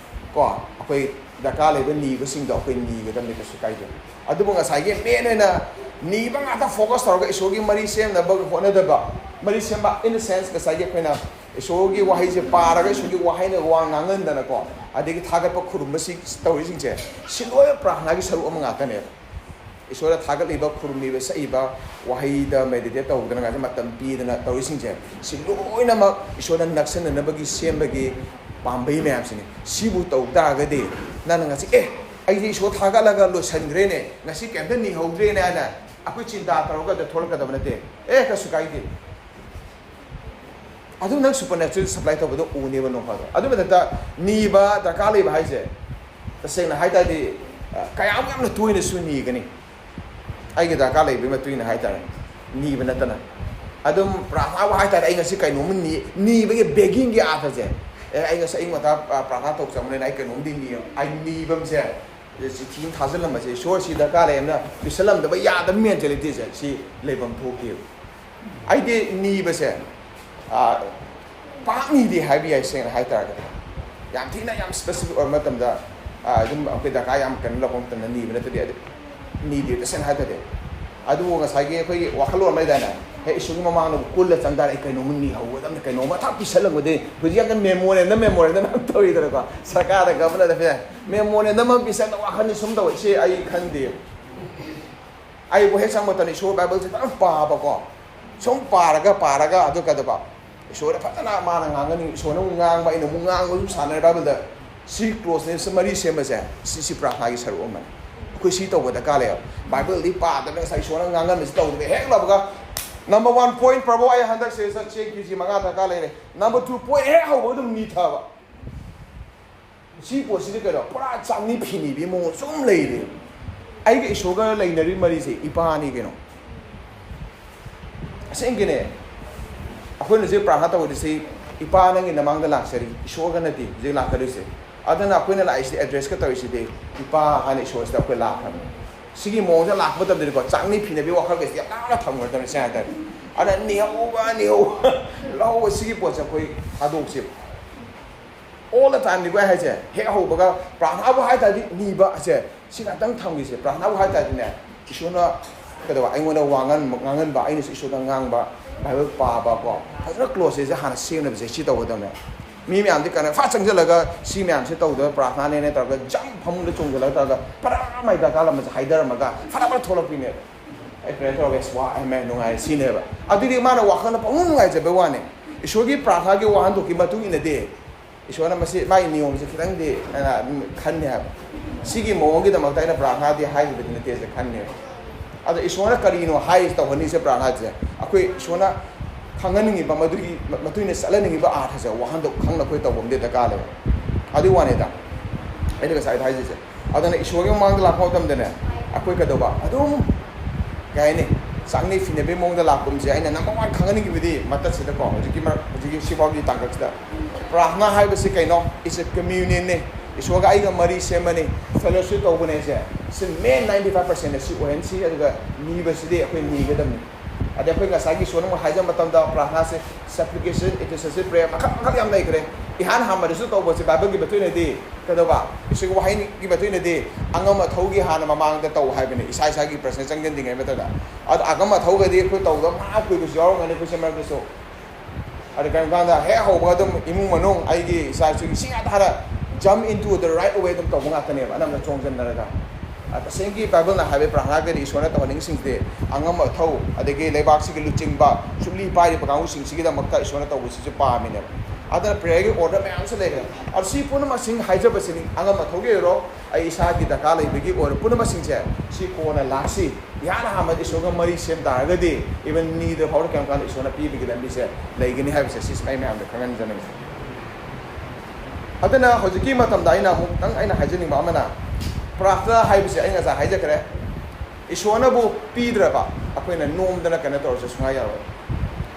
ꯀꯣ, ꯑꯩꯈꯣꯏ ꯗꯔꯀꯥꯔ ꯂꯩꯕ ꯅꯤꯕꯁꯤꯡꯗꯣ ꯑꯩꯈꯣꯏ ꯅꯤꯒꯗꯕꯅꯤ, ꯀꯩꯁꯨ ꯀꯥꯏꯗꯦ꯫ ꯑꯗꯨꯕꯨ ꯉꯁꯥꯏꯒꯤ ꯃꯦꯟ ꯑꯣꯏꯅ ꯅꯤꯕ ꯉꯥꯛꯇ ꯐꯣꯀꯁ ꯇꯧꯔꯒ ꯏꯁꯣꯔꯒꯤ ꯃꯔꯤ ꯁꯦꯝꯅꯕ ꯍꯣꯠꯅꯗꯕ, ꯃꯔꯤ ꯁꯦꯝꯕ in the sense ꯉꯁꯥꯏꯒꯤ ꯑꯩꯈꯣꯏꯅ ꯏꯁꯣꯔꯒꯤ ꯋꯥꯍꯩꯁꯦ ꯄꯥꯔꯒ ꯏꯁꯣꯔꯒꯤ ꯋꯥꯍꯩꯅ ꯋꯥ ꯉꯥꯡꯍꯟꯗꯅꯀꯣ, ꯑꯗꯒꯤ ꯊꯥꯒꯠꯄ ꯈꯨꯔꯨꯝꯕꯁꯤ ꯇꯧꯔꯤꯁꯤꯡꯁꯦ, ꯁꯤ ꯂꯣꯏꯅ ꯄ꯭ꯔꯥꯔꯊꯅꯥꯒꯤ ꯁꯔꯨꯛ ꯑꯃ ꯉꯥꯛꯇꯅꯦꯕ꯫ ꯏꯁꯣꯔꯗ ꯊꯥꯒꯠꯂꯤꯕ, ꯈꯨꯔꯨꯝꯂꯤꯕ, ꯁꯛꯏꯕ, ꯋꯥꯍꯩꯗ ꯃꯦꯗꯤꯇꯦꯠ ꯇꯧꯗꯅ ꯉꯥꯏꯁꯦ ꯃꯇꯝ ꯄꯤꯗꯅ ꯇꯧꯔꯤꯁꯤꯡꯁꯦ, ꯁꯤ ꯂꯣꯏꯅꯃꯛ ꯏꯁꯣꯔꯗ ꯅꯛꯁꯟꯅꯅꯕꯒꯤ ꯁꯦꯝꯕꯒꯤ ꯄꯥꯝꯕꯩ ꯃꯌꯥꯝꯁꯤꯅꯤ꯫ ꯁꯤꯕꯨ ꯇꯧ ꯇꯥꯔꯒꯗꯤ ꯅꯪꯅ ꯉꯁꯤ, "ꯑꯦ, ꯑꯩꯗꯤ ꯏꯁꯣꯔ ꯊꯥꯒꯠꯂꯒ ꯂꯣꯏꯁꯤꯟꯈ꯭ꯔꯦꯅꯦ, ꯉꯁꯤ ꯀꯩꯝꯇ ꯅꯤꯍꯧꯗ꯭ꯔꯦꯅꯦ" ꯍꯥꯏꯅ ꯑꯩꯈꯣꯏ ꯆꯤꯟꯇꯥ ꯇꯧꯔꯒ ꯑꯗ ꯊꯣꯛꯂꯛꯀꯗꯕ ꯅꯠꯇꯦ꯫ ꯑꯦ, ꯀꯩꯁꯨ ꯀꯥꯏꯗꯦ꯫ ꯑꯗꯨ ꯅꯪ supernatural supply ꯇꯧꯕꯗꯣ ꯎꯅꯦꯕ ꯅꯣꯡ ꯐꯥꯗꯣꯛ꯫ ꯑꯗꯨ ꯃꯊꯛꯇ ꯅꯤꯕ ꯗꯔꯀꯥꯔ ꯂꯩꯕ ꯍꯥꯏꯁꯦ, ꯇꯁꯦꯡꯅ ꯍꯥꯏ ꯇꯥꯔꯗꯤ, ꯑ, ꯀꯌꯥꯃꯨꯛ ꯌꯥꯝꯅ ꯇꯣꯏꯅꯁꯨ ꯅꯤꯒꯅꯤ꯫ ꯑꯩꯒꯤ ꯗꯔꯀꯥꯔ ꯂꯩꯕꯒꯤ ꯃꯇꯨꯡ ꯏꯟꯅ ꯍꯥꯏ ꯇꯥꯔꯦ, ꯅꯤꯕ ꯅꯠꯇꯅ꯫ ꯑꯗꯨꯝ ꯄ꯭ꯔꯥꯔꯊꯅꯥꯕꯨ ꯍꯥꯏ ꯇꯥꯔꯦ, ꯑꯩ ꯉꯁꯤ ꯀꯩꯅꯣꯝꯃ ꯅꯤ-, ꯅꯤꯕꯒꯤ beggingꯒꯤ ꯑꯥꯔꯊꯁꯦ, "ꯑꯦ, ꯑꯩ ꯉꯁꯤ ꯑꯌꯨꯛ ꯉꯟꯇꯥ, ꯑ, ꯄ꯭ꯔꯥꯔꯊꯅꯥ ꯇꯧ ꯆꯪꯕꯅꯤꯅ ꯑꯩ ꯀꯩꯅꯣꯝꯗꯤ ꯅꯤ"꯫ ꯑꯩ ꯅꯤꯕꯝꯁꯦ, ꯆꯤꯊꯤ ꯑꯃ ꯊꯥꯖꯤꯜꯂꯝꯕꯁꯦ, "ꯏꯁꯣꯔ ꯁꯤ ꯗꯔꯀꯥꯔ ꯂꯩ" ꯑꯃꯅ ꯄꯤꯁꯜꯂꯝꯗꯕ ꯌꯥꯗꯕ mentalityꯁꯦ ꯁꯤ ꯂꯩꯐꯝ ꯊꯣꯛꯇꯦꯕ꯫ ꯑꯩꯗꯤ ꯅꯤꯕꯁꯦ, ꯑꯥ, ꯄꯥꯛ ꯅꯤꯗꯦ ꯍꯥꯏꯕ ꯌꯥꯏ, ꯁꯦꯡꯅ ꯍꯥꯏ ꯇꯥꯔꯒꯗꯤ꯫ ꯌꯥꯝ ꯊꯤꯅ ꯌꯥꯝ specific ꯑꯣꯏꯕ ꯃꯇꯝꯗ, ꯑꯥ, ꯑꯗꯨꯝ ꯑꯩꯈꯣꯏ ꯗꯔꯀꯥꯔ ꯌꯥꯝ ꯀꯩꯅꯣ ꯂꯥꯛꯄ ꯃꯇꯝꯗ ꯅꯤꯕ ꯅꯠꯇꯗꯤ ꯑꯗꯨ ꯅꯤꯗꯦ, ꯇꯁꯦꯡꯅ ꯍꯥꯏ ꯇꯥꯔꯗꯤ꯫ ꯑꯗꯨꯕꯨ ꯉꯁꯥꯏꯒꯤ ꯑꯩꯈꯣꯏꯒꯤ ꯋꯥꯈꯜꯂꯣꯟ ꯂꯩꯗꯥꯏꯅꯦ, "ꯍꯦ, ꯏꯁꯣꯔꯒꯤ ꯃꯃꯥꯡꯗ ꯀꯨꯜꯂ ꯆꯪ ꯇꯥꯔꯦ, ꯑꯩ ꯀꯩꯅꯣꯝꯃ ꯅꯤꯍꯧꯒꯗꯕꯅꯤ, ꯀꯩꯅꯣꯝꯃ ꯊꯛ ꯄꯤꯁꯜꯂꯝꯒꯗꯣꯏꯅꯤ"꯫ ꯍꯧꯖꯤꯛ ꯌꯥꯝ ꯀꯟꯅ memorandum, memorandum ꯌꯥꯝ ꯇꯧꯔꯤꯗꯅꯀꯣ, ꯁꯔꯀꯥꯔꯗ, government ꯗ memorandum ꯑꯃ ꯄꯤꯁꯜꯂ ꯋꯥꯈꯜꯁꯦ ꯁꯨꯝ ꯇꯧꯋꯦ꯫ ꯁꯤ ꯑꯩ ꯈꯟꯗꯦ꯫ ꯑꯩꯕꯨ ꯍꯦꯛ ꯆꯪꯕ ꯃꯇꯝꯗ ꯏꯁꯣꯔ ꯕꯥꯏꯕꯜꯁꯦ ꯐꯖꯅ ꯄꯥꯕꯀꯣ, ꯁꯨꯝ ꯄꯥꯔꯒ, ꯄꯥꯔꯒ ꯑꯗꯨ ꯀꯩꯗꯧꯕ? ꯏꯁꯣꯔꯅ ꯐꯖꯅ ꯃꯥꯅ ꯉꯥꯡꯒꯅꯤ, ꯏꯁꯣꯔꯅ ꯑꯃꯨꯛ ꯉꯥꯡꯕ, ꯑꯩꯅ ꯑꯃꯨꯛ ꯉꯥꯡꯕ, ꯑꯗꯨꯝ ꯁꯥꯟꯅꯔꯦ꯫ ꯕꯥꯏꯕꯜꯗ ꯁꯤ clause ꯅꯦ, ꯁꯤ ꯃꯔꯤ ꯁꯦꯝꯕꯁꯦ, ꯁꯤ, ꯁꯤ ꯄ꯭ꯔꯥꯔꯊꯅꯥꯒꯤ ꯁꯔꯨꯛ ꯑꯃꯅꯤ꯫ ꯑꯩꯈꯣꯏ ꯁꯤ ꯇꯧꯕ ꯗꯔꯀꯥꯔ ꯂꯩꯌꯦꯕ꯫ ꯕꯥꯏꯕꯜꯗꯤ ꯄꯥꯗꯕꯅ ꯉꯁꯥꯏ ꯏꯁꯣꯔꯅ ꯉꯥꯡꯒꯟꯕꯁꯤ ꯇꯧꯗꯕ ꯍꯦꯛ ꯂꯧꯕꯒ, number one point, "ꯄ꯭ꯔꯚꯨ, ꯑꯩ ꯍꯟꯗꯛ ꯁꯦ ꯆꯠ ꯆꯦꯟ ꯀꯦ ꯖꯤ ꯃꯉꯥ ꯗꯔꯀꯥꯔ ꯂꯩꯔꯦ"꯫ Number two point ꯍꯦꯛ ꯍꯧꯕ ꯑꯗꯨꯝ ꯅꯤꯊꯕ꯫ ꯁꯤ ꯄꯣꯠꯁꯤꯗꯤ ꯀꯩꯅꯣ, ꯄꯨꯔꯥ ꯆꯥꯛꯅꯤ ꯐꯤꯅꯤꯕꯤ ꯃꯑꯣꯡ ꯁꯨꯝ ꯂꯩꯔꯦ꯫ ꯑꯩꯒ ꯏꯁꯣꯔꯒ ꯂꯩꯅꯔꯤ ꯃꯔꯤꯁꯦ ꯏꯄꯥꯅꯤ ꯀꯩꯅꯣ꯫ ꯑꯁꯦꯡꯀꯤꯅꯦ, ꯑꯩꯈꯣꯏꯅ ꯍꯧꯖꯤꯛ ꯄ꯭ꯔꯥꯔꯊꯅꯥ ꯇꯧꯕꯗ ꯁꯤ, "ꯏꯄꯥ, ꯅꯪꯒꯤ ꯅꯃꯥꯡꯗ ꯂꯥꯛꯆꯔꯤ", ꯏꯁꯣꯔꯒ ꯅꯠꯇꯦ ꯍꯧꯖꯤꯛ ꯂꯥꯛꯀꯗꯣꯏꯁꯦ꯫ ꯑꯗꯨꯅ ꯑꯩꯈꯣꯏꯅ ꯂꯥꯛꯏꯁꯤꯗꯤ, address ꯀ ꯇꯧꯔꯤꯁꯤꯗꯤ, "ꯏꯄꯥ" ꯍꯥꯏꯅ ꯏꯁꯣꯔꯁꯤꯗ ꯑꯩꯈꯣꯏ ꯂꯥꯛꯈ꯭ꯔꯕꯅꯤ꯫ ꯁꯤꯒꯤ ꯃꯑꯣꯡꯗ ꯂꯥꯛꯄ ꯃꯇꯝꯗꯗꯤꯀꯣ, ꯆꯥꯛꯅꯤ ꯐꯤꯅꯕꯤ ꯋꯥꯈꯜꯒꯁꯦ ꯌꯥꯝ ꯂꯥꯞꯅ ꯊꯝꯒꯗꯕꯅꯤ꯫ ꯁꯦꯡꯅ ꯍꯥꯏ ꯇꯥꯔꯗꯤ, ꯑꯗꯨꯅ ꯅꯤꯍꯧꯕ, ꯅꯤꯍꯧꯕ, ꯂꯧꯍꯧꯕ, ꯁꯤꯒꯤ ꯄꯣꯠꯁꯦ ꯑꯩꯈꯣꯏ ꯊꯥꯗꯣꯛꯁꯦꯕ꯫ All the time ꯅꯤꯀꯣ ꯑꯩ ꯍꯥꯏꯁꯦ꯫ ꯍꯦꯛ ꯍꯧꯕꯒ ꯄ꯭ꯔꯥꯔꯊꯅꯥꯕꯨ ꯍꯥꯏ ꯇꯥꯔꯗꯤ ꯅꯤꯕ ꯑꯁꯦ ꯁꯤ ꯉꯥꯛꯇꯪ ꯊꯝꯈꯤꯁꯦ꯫ ꯄ꯭ꯔꯥꯔꯊꯅꯥꯕꯨ ꯍꯥꯏ ꯇꯥꯔꯗꯤꯅꯦ, ꯏꯁꯣꯔꯅ ꯀꯩꯗꯧꯕ, ꯑꯩꯉꯣꯟꯗ ꯋꯥ ꯉꯥꯡ-, ꯉꯥꯡꯍꯟꯕ, ꯑꯩꯅꯁꯨ ꯏꯁꯣꯔꯗ ꯉꯥꯡꯕ, ꯕꯥꯏꯕꯜ ꯄꯥꯕ ꯀꯣ, ꯐꯖꯅ clause ꯁꯦ ꯍꯥꯟꯅ ꯁꯦꯝꯅꯕꯁꯦ ꯁꯤ ꯇꯧꯒꯗꯕꯅꯦ꯫ ꯃꯤ ꯃꯌꯥꯝꯗꯤ ꯀꯩꯅꯣ ꯐꯠ ꯆꯪꯁꯤꯜꯂꯒ ꯁꯤ ꯃꯌꯥꯝꯁꯦ ꯇꯧꯗꯕ ꯄ꯭ꯔꯥꯔꯊꯅꯥꯅꯦꯅ ꯇꯧꯔꯒ ꯖꯝ ꯐꯃꯨꯡꯗ ꯆꯣꯡꯁꯤꯜꯂꯒ ꯇꯧꯔꯒ ꯐꯔꯥ ꯃꯥꯏ ꯗꯔꯀꯥꯔ ꯑꯃꯁꯦ ꯍꯥꯏꯗꯔꯝꯃꯒ ꯐꯔꯥ ꯐꯔꯥ ꯊꯣꯛꯂꯛꯄꯤꯅꯦꯕ꯫ ꯑꯩ prayer ꯇꯧꯔꯒꯦ, ꯑꯁ, ꯋꯥ, ꯑꯃ ꯅꯨꯡꯉꯥꯏꯔꯦ ꯁꯤꯅꯦꯕ꯫ ꯑꯗꯨꯗꯤ ꯃꯥꯅ ꯋꯥꯈꯜꯗ ꯄꯪꯅꯨꯡ ꯅꯨꯡꯉꯥꯏꯖꯕꯩ ꯋꯥꯅꯦ꯫ ꯏꯁꯣꯔꯒꯤ ꯄ꯭ꯔꯥꯔꯊꯅꯥꯒꯤ ꯋꯥꯍꯟꯊꯣꯛꯀꯤ ꯃꯇꯨꯡ ꯏꯟꯅꯗꯤ ꯏꯁꯣꯔꯅ ꯃꯁꯤ, ꯃꯥꯒꯤ ꯅꯤꯌꯣꯝꯁꯦ ꯈꯤꯇꯪꯗꯤ, ꯑ, ꯈꯟꯅꯤ ꯍꯥꯏꯕ꯫ ꯁꯤꯒꯤ ꯃꯑꯣꯡꯒꯤꯗꯃꯛꯇ ꯑꯩꯅ ꯄ꯭ꯔꯥꯔꯊꯅꯥꯗꯤ ꯍꯥꯏꯈꯤꯕꯗꯤ ꯅꯠꯇꯦꯁꯦ ꯈꯟꯅꯦꯕ꯫ ꯑꯗꯣ ꯏꯁꯣꯔꯅ ꯀꯔꯤꯅꯣ ꯍꯥꯏ ꯇꯧꯍꯟꯅꯤꯁꯦ ꯄ꯭ꯔꯥꯔꯊꯅꯥꯁꯦ? ꯑꯩꯈꯣꯏ ꯏꯁꯣꯔꯅ ꯈꯪꯍꯟꯅꯤꯡꯉꯤꯕ ꯃꯗꯨꯒꯤ ꯃ-, ꯃꯇꯨꯡ ꯏꯟꯅ ꯆꯠꯍꯟꯅꯤꯡꯉꯤꯕ ꯑꯥꯔꯊꯁꯦ, ꯋꯥꯍꯟꯊꯣꯛ ꯈꯪꯅ ꯑꯩꯈꯣꯏ ꯇꯧꯕ ꯑꯃꯗꯤ ꯗꯔꯀꯥꯔ ꯂꯩꯕ꯫ ꯑꯗꯨꯒꯤ ꯋꯥꯅꯤꯗ ꯑꯩꯅ ꯉꯁꯥꯏꯗ ꯍꯥꯏꯖꯩꯁꯦ꯫ ꯑꯗꯨꯅ ꯏꯁꯣꯔꯒꯤ ꯃꯃꯥꯡꯗ ꯂꯥꯛꯄ ꯃꯇꯝꯗꯅꯦ, ꯑꯩꯈꯣꯏ ꯀꯩꯗꯧꯕ? ꯑꯗꯨꯝ ꯀꯩ ꯍꯥꯏꯅꯤ, ꯆꯥꯛꯅꯤ ꯐꯤꯅꯕꯒꯤ ꯃꯑꯣꯡꯗ ꯂꯥꯛꯄꯁꯦ ꯑꯩꯅ number one ꯈꯪꯍꯟꯅꯤꯡꯉꯤꯕꯗꯤ ꯃꯇꯠꯁꯤꯗꯀꯣ, ꯍꯧꯖꯤꯛꯀꯤ ꯃꯔꯛ-, ꯍꯧꯖꯤꯛꯀꯤ ꯁꯤꯐꯥꯎꯒꯤ ꯇꯥꯡꯀꯛꯁꯤꯗ ꯄ꯭ꯔꯥꯔꯊꯅꯥ ꯍꯥꯏꯕꯁꯤ ꯀꯩꯅꯣ? It's a communion ꯅꯦ꯫ ꯏꯁꯣꯔꯒ ꯑꯩꯒ ꯃꯔꯤ ꯁꯦꯝꯕꯅꯤ, fellowship ꯇꯧꯕꯅꯦ꯫ ꯁꯦ, ꯁꯤ main ninety five percent ꯁꯤ ꯑꯣꯏꯍꯟꯁꯤ, ꯑꯗꯨꯒ ꯅꯤꯕꯁꯤꯗꯤ ꯑꯩꯈꯣꯏ ꯅꯤꯒꯗꯕꯅꯤ꯫ ꯑꯗꯩ ꯑꯩꯈꯣꯏ ꯉꯁꯥꯏꯒꯤ ꯏꯁꯣꯔꯅ ꯑꯃꯨꯛ ꯍꯥꯏꯖꯕ ꯃꯇꯝꯗ ꯄ꯭ꯔꯥꯔꯊꯅꯥꯁꯦ supplication, intercession prayer ꯃꯈꯜ ꯃꯈꯜ ꯌꯥꯝ ꯂꯩꯈ꯭ꯔꯦ꯫ ꯏꯍꯥꯟ ꯍꯥꯟꯕꯗꯁꯨ ꯇꯧꯕꯁꯦ ꯕꯥꯏꯕꯜꯒꯤ ꯃꯇꯨꯡ ꯏꯟꯅꯗꯤ ꯀꯩꯗꯧꯕ? ꯏꯁꯣꯔꯒꯤ ꯋꯥꯍꯩꯒꯤ ꯃꯇꯨꯡ ꯏꯟꯅꯗꯤ ꯑꯉꯝ ꯑꯊꯧꯒꯤ ꯍꯥꯟꯅ ꯃꯃꯥꯡꯗ ꯇꯧ ꯍꯥꯏꯕꯅꯤ, ꯏꯁꯥ ꯏꯁꯥꯒꯤ personal ꯆꯪꯁꯤꯟꯗ꯭ꯔꯤꯉꯩ ꯃꯇꯝꯗ꯫ ꯑꯗꯣ ꯑꯉꯝ ꯑꯊꯧꯒꯗꯤ ꯑꯩꯈꯣꯏ ꯇꯧꯗꯕ ꯃꯌꯥꯝ ꯀꯨꯏꯕꯁꯨ ꯌꯥꯎꯔꯝꯒꯅꯤ ꯑꯩꯈꯣꯏꯁꯦ ꯃꯔꯛꯇꯁꯨ꯫ ꯑꯗ ꯀꯔꯤꯒꯨꯝꯕ ꯀꯥꯟꯗ ꯍꯦꯛ ꯍꯧꯕ ꯑꯗꯨꯝ ꯏꯃꯨꯡ ꯃꯅꯨꯡ ꯑꯩꯒꯤ ꯏꯆꯥ ꯏꯁꯨꯒꯤ ꯁꯤ ꯉꯥꯛꯇ ꯍꯥꯟꯅ jump into the right way ꯑꯗꯨꯝ ꯇꯧꯕ ꯉꯥꯛꯇꯅꯦꯕ, ꯑꯅꯝꯕꯅ ꯆꯣꯡꯁꯤꯟꯅꯔꯒ꯫ ꯑ, ꯇꯁꯦꯡꯒꯤ ꯕꯥꯏꯕꯜꯅ ꯍꯥꯏꯕ ꯄ꯭ꯔꯥꯔꯊꯅꯥꯒꯗꯤ ꯏꯁꯣꯔꯅ ꯇꯧꯍꯟꯅꯤꯡꯁꯤꯡꯁꯦ ꯑꯉꯝ ꯑꯊꯧ, ꯑꯗꯒꯤ ꯂꯩꯕꯥꯛꯁꯤꯒꯤ ꯂꯨꯆꯤꯡꯕ, ꯁꯨꯛꯂꯤ ꯄꯥꯏꯔꯤꯕ ꯀꯥꯡꯕꯨꯁꯤꯡꯁꯤꯒꯤꯗꯃꯛꯇ ꯏꯁꯣꯔꯅ ꯇꯧꯕꯁꯤꯁꯨ ꯄꯥꯝꯃꯤꯅꯦꯕ꯫ ꯑꯗꯨꯅ prayer ꯒꯤ order ꯃꯌꯥꯝꯁꯨ ꯂꯩꯈ꯭ꯔꯦ꯫ ꯑꯗꯣ ꯁꯤ ꯄꯨꯝꯅꯃꯛꯁꯤꯡ ꯍꯥꯏꯖꯕꯁꯤꯅꯤ, ꯑꯉꯝ ꯑꯊꯧꯒꯤ ꯑꯣꯏꯔꯣ, ꯑꯩ ꯏꯁꯥꯒꯤ ꯗꯔꯀꯥꯔ ꯂꯩꯕꯒꯤ ꯑꯣꯏꯔꯣ, ꯄꯨꯝꯅꯃꯛꯁꯤꯡꯁꯦ ꯁꯤ ꯀꯣꯟꯅ ꯂꯥꯛꯁꯤ꯫ ꯏꯍꯥꯟ ꯍꯥꯟꯕꯗ ꯏꯁꯣꯔꯒ ꯃꯔꯤ ꯁꯦꯝ ꯇꯥꯔꯒꯗꯤ even need ꯐꯥꯎꯔ ꯀꯔꯤꯒꯨꯝꯕ ꯀꯥꯟꯗ ꯏꯁꯣꯔꯅ ꯄꯤꯕꯒꯤ ꯂꯝꯕꯤꯁꯦ ꯂꯩꯒꯅꯤ ꯍꯥꯏꯕꯁꯦ ꯁꯤꯁꯨ ꯑꯩ ꯃꯌꯥꯝꯗ ꯈꯪꯍꯟꯖꯅꯤꯡꯉꯤ꯫ ꯑꯗꯨꯅ ꯍꯧꯖꯤꯛꯀꯤ ꯃꯇꯝꯗ ꯑꯩꯅ ꯑꯃꯨꯛꯇꯪ ꯑꯩꯅ ꯍꯥꯏꯖꯅꯤꯡꯕ ꯑꯃꯅ, ꯄ꯭ꯔꯥꯔꯊꯅꯥ ꯍꯥꯏꯕꯁꯦ ꯑꯩ ꯉꯁꯥꯏ ꯍꯥꯏꯖꯈ꯭ꯔꯦ, ꯏꯁꯣꯔꯅꯕꯨ ꯄꯤꯗ꯭ꯔꯕ ꯑꯩꯈꯣꯏꯅ ꯅꯣꯝꯗꯅ ꯀꯩꯅꯣ ꯇꯧꯔꯁꯨ ꯁꯨꯡꯌꯥ ꯌꯥꯔꯣꯏ꯫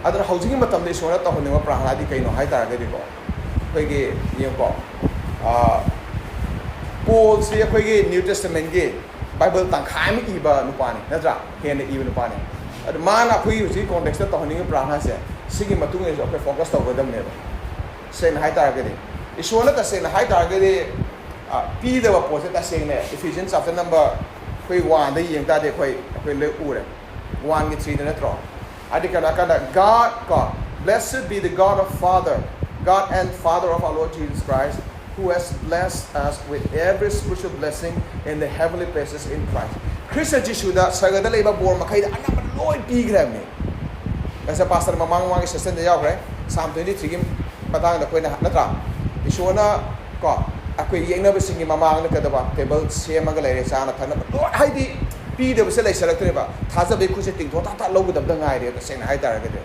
ꯑꯗꯨꯅ ꯍꯧꯖꯤꯛꯀꯤ ꯃꯇꯝꯗ ꯏꯁꯣꯔꯅ ꯇꯧꯍꯟꯅꯤꯡꯕ ꯄ꯭ꯔꯥꯔꯊꯅꯥꯗꯤ ꯀꯩꯅꯣ ꯍꯥꯏ ꯇꯥꯔꯒꯗꯤꯀꯣ, ꯑꯩꯈꯣꯏꯒꯤ, ꯌꯦꯡꯉꯨꯀꯣ, ꯑꯥ, ꯄꯣꯜꯁꯤ ꯑꯩꯈꯣꯏꯒꯤ New Testament ꯀꯤ ꯕꯥꯏꯕꯜ ꯇꯪꯈꯥꯏ ꯑꯃ ꯏꯕ ꯅꯨꯄꯥꯅꯤ, ꯅꯠꯇ꯭ꯔꯥ? ꯍꯦꯟꯅ ꯏꯕ ꯅꯨꯄꯥꯅꯤ꯫ ꯑꯗꯨ ꯃꯥꯅ ꯑꯩꯈꯣꯏꯒꯤ ꯍꯧꯖꯤꯛ context ꯇ ꯇꯧꯍꯟꯅꯤꯡꯉꯤꯕ ꯄ꯭ꯔꯥꯔꯊꯅꯥꯁꯦ ꯁꯤꯒꯤ ꯃꯇꯨꯡ ꯏꯟꯅꯁꯨ ꯑꯩꯈꯣꯏ focus ꯇꯧꯒꯗꯕꯅꯦꯕ, ꯁꯦꯡꯅ ꯍꯥꯏ ꯇꯥꯔꯒꯗꯤ꯫ ꯏꯁꯣꯔꯅ ꯇꯁꯦꯡꯅ ꯍꯥꯏ ꯇꯥꯔꯒꯗꯤ, ꯑ, ꯄꯤꯗꯕ ꯄꯣꯠꯁꯦ ꯇꯁꯦꯡꯅ Ephesians chapter number ꯑꯩꯈꯣꯏ one ꯗ ꯌꯦꯡ ꯇꯥꯔꯗꯤ ꯑꯩꯈꯣꯏ, ꯑꯩꯈꯣꯏ ꯂꯣꯏ ꯎꯔꯦ꯫ One ꯒꯤ three ꯗ ꯅꯠꯇ꯭ꯔꯣ? ꯑꯗꯤ ꯀꯅꯥ ꯀꯅꯥ? God, God, "Blessed be the God of Father, God and Father of our Lord Jesus Christ, who has blessed us with every spiritual blessing in the heavenly places in Christ." Christ ꯖꯤꯁꯨꯗ ꯁꯔꯒꯗ ꯂꯩꯕ ꯕꯣꯔ ꯃꯈꯩꯗ ꯑꯅꯝꯕ ꯂꯣꯏ ꯄꯤꯈ꯭ꯔꯕꯅꯤ꯫ ꯉꯁꯥꯏ pastor ꯃꯃꯥꯡ ꯃꯃꯥꯡꯒꯤ session ꯗ ꯌꯥꯎꯈ꯭ꯔꯦ, Psalm twenty three ꯒꯤ ꯃꯇꯥꯡꯗ ꯑꯩꯈꯣꯏꯅ, ꯅꯠꯇ꯭ꯔꯥ? ꯏꯁꯣꯔꯅ, ꯀꯣ, ꯑꯩꯈꯣꯏ ꯌꯦꯛꯅꯕꯁꯤꯡꯒꯤ ꯃꯃꯥꯡꯗ ꯀꯩꯗꯧꯕ? ꯇꯦꯕꯜ ꯁꯦꯝꯃꯒ ꯂꯩꯔꯦ, ꯆꯥꯅ ꯊꯛꯅꯕ ꯂꯣꯏ, ꯍꯥꯏꯗꯤ ꯄꯤꯗꯕꯁꯦ ꯂꯩꯁꯜꯂꯛꯇ꯭ꯔꯦꯕ꯫ ꯊꯥꯖꯕꯒꯤ ꯈꯨꯠꯁꯦ ꯇꯤꯡꯊꯣꯛ ꯊꯥꯛ ꯊꯥꯛ ꯂꯧꯒꯗꯕꯗ ꯉꯥꯏꯔꯦ, ꯇꯁꯦꯡꯅ ꯍꯥꯏ ꯇꯥꯔꯒꯗꯤ꯫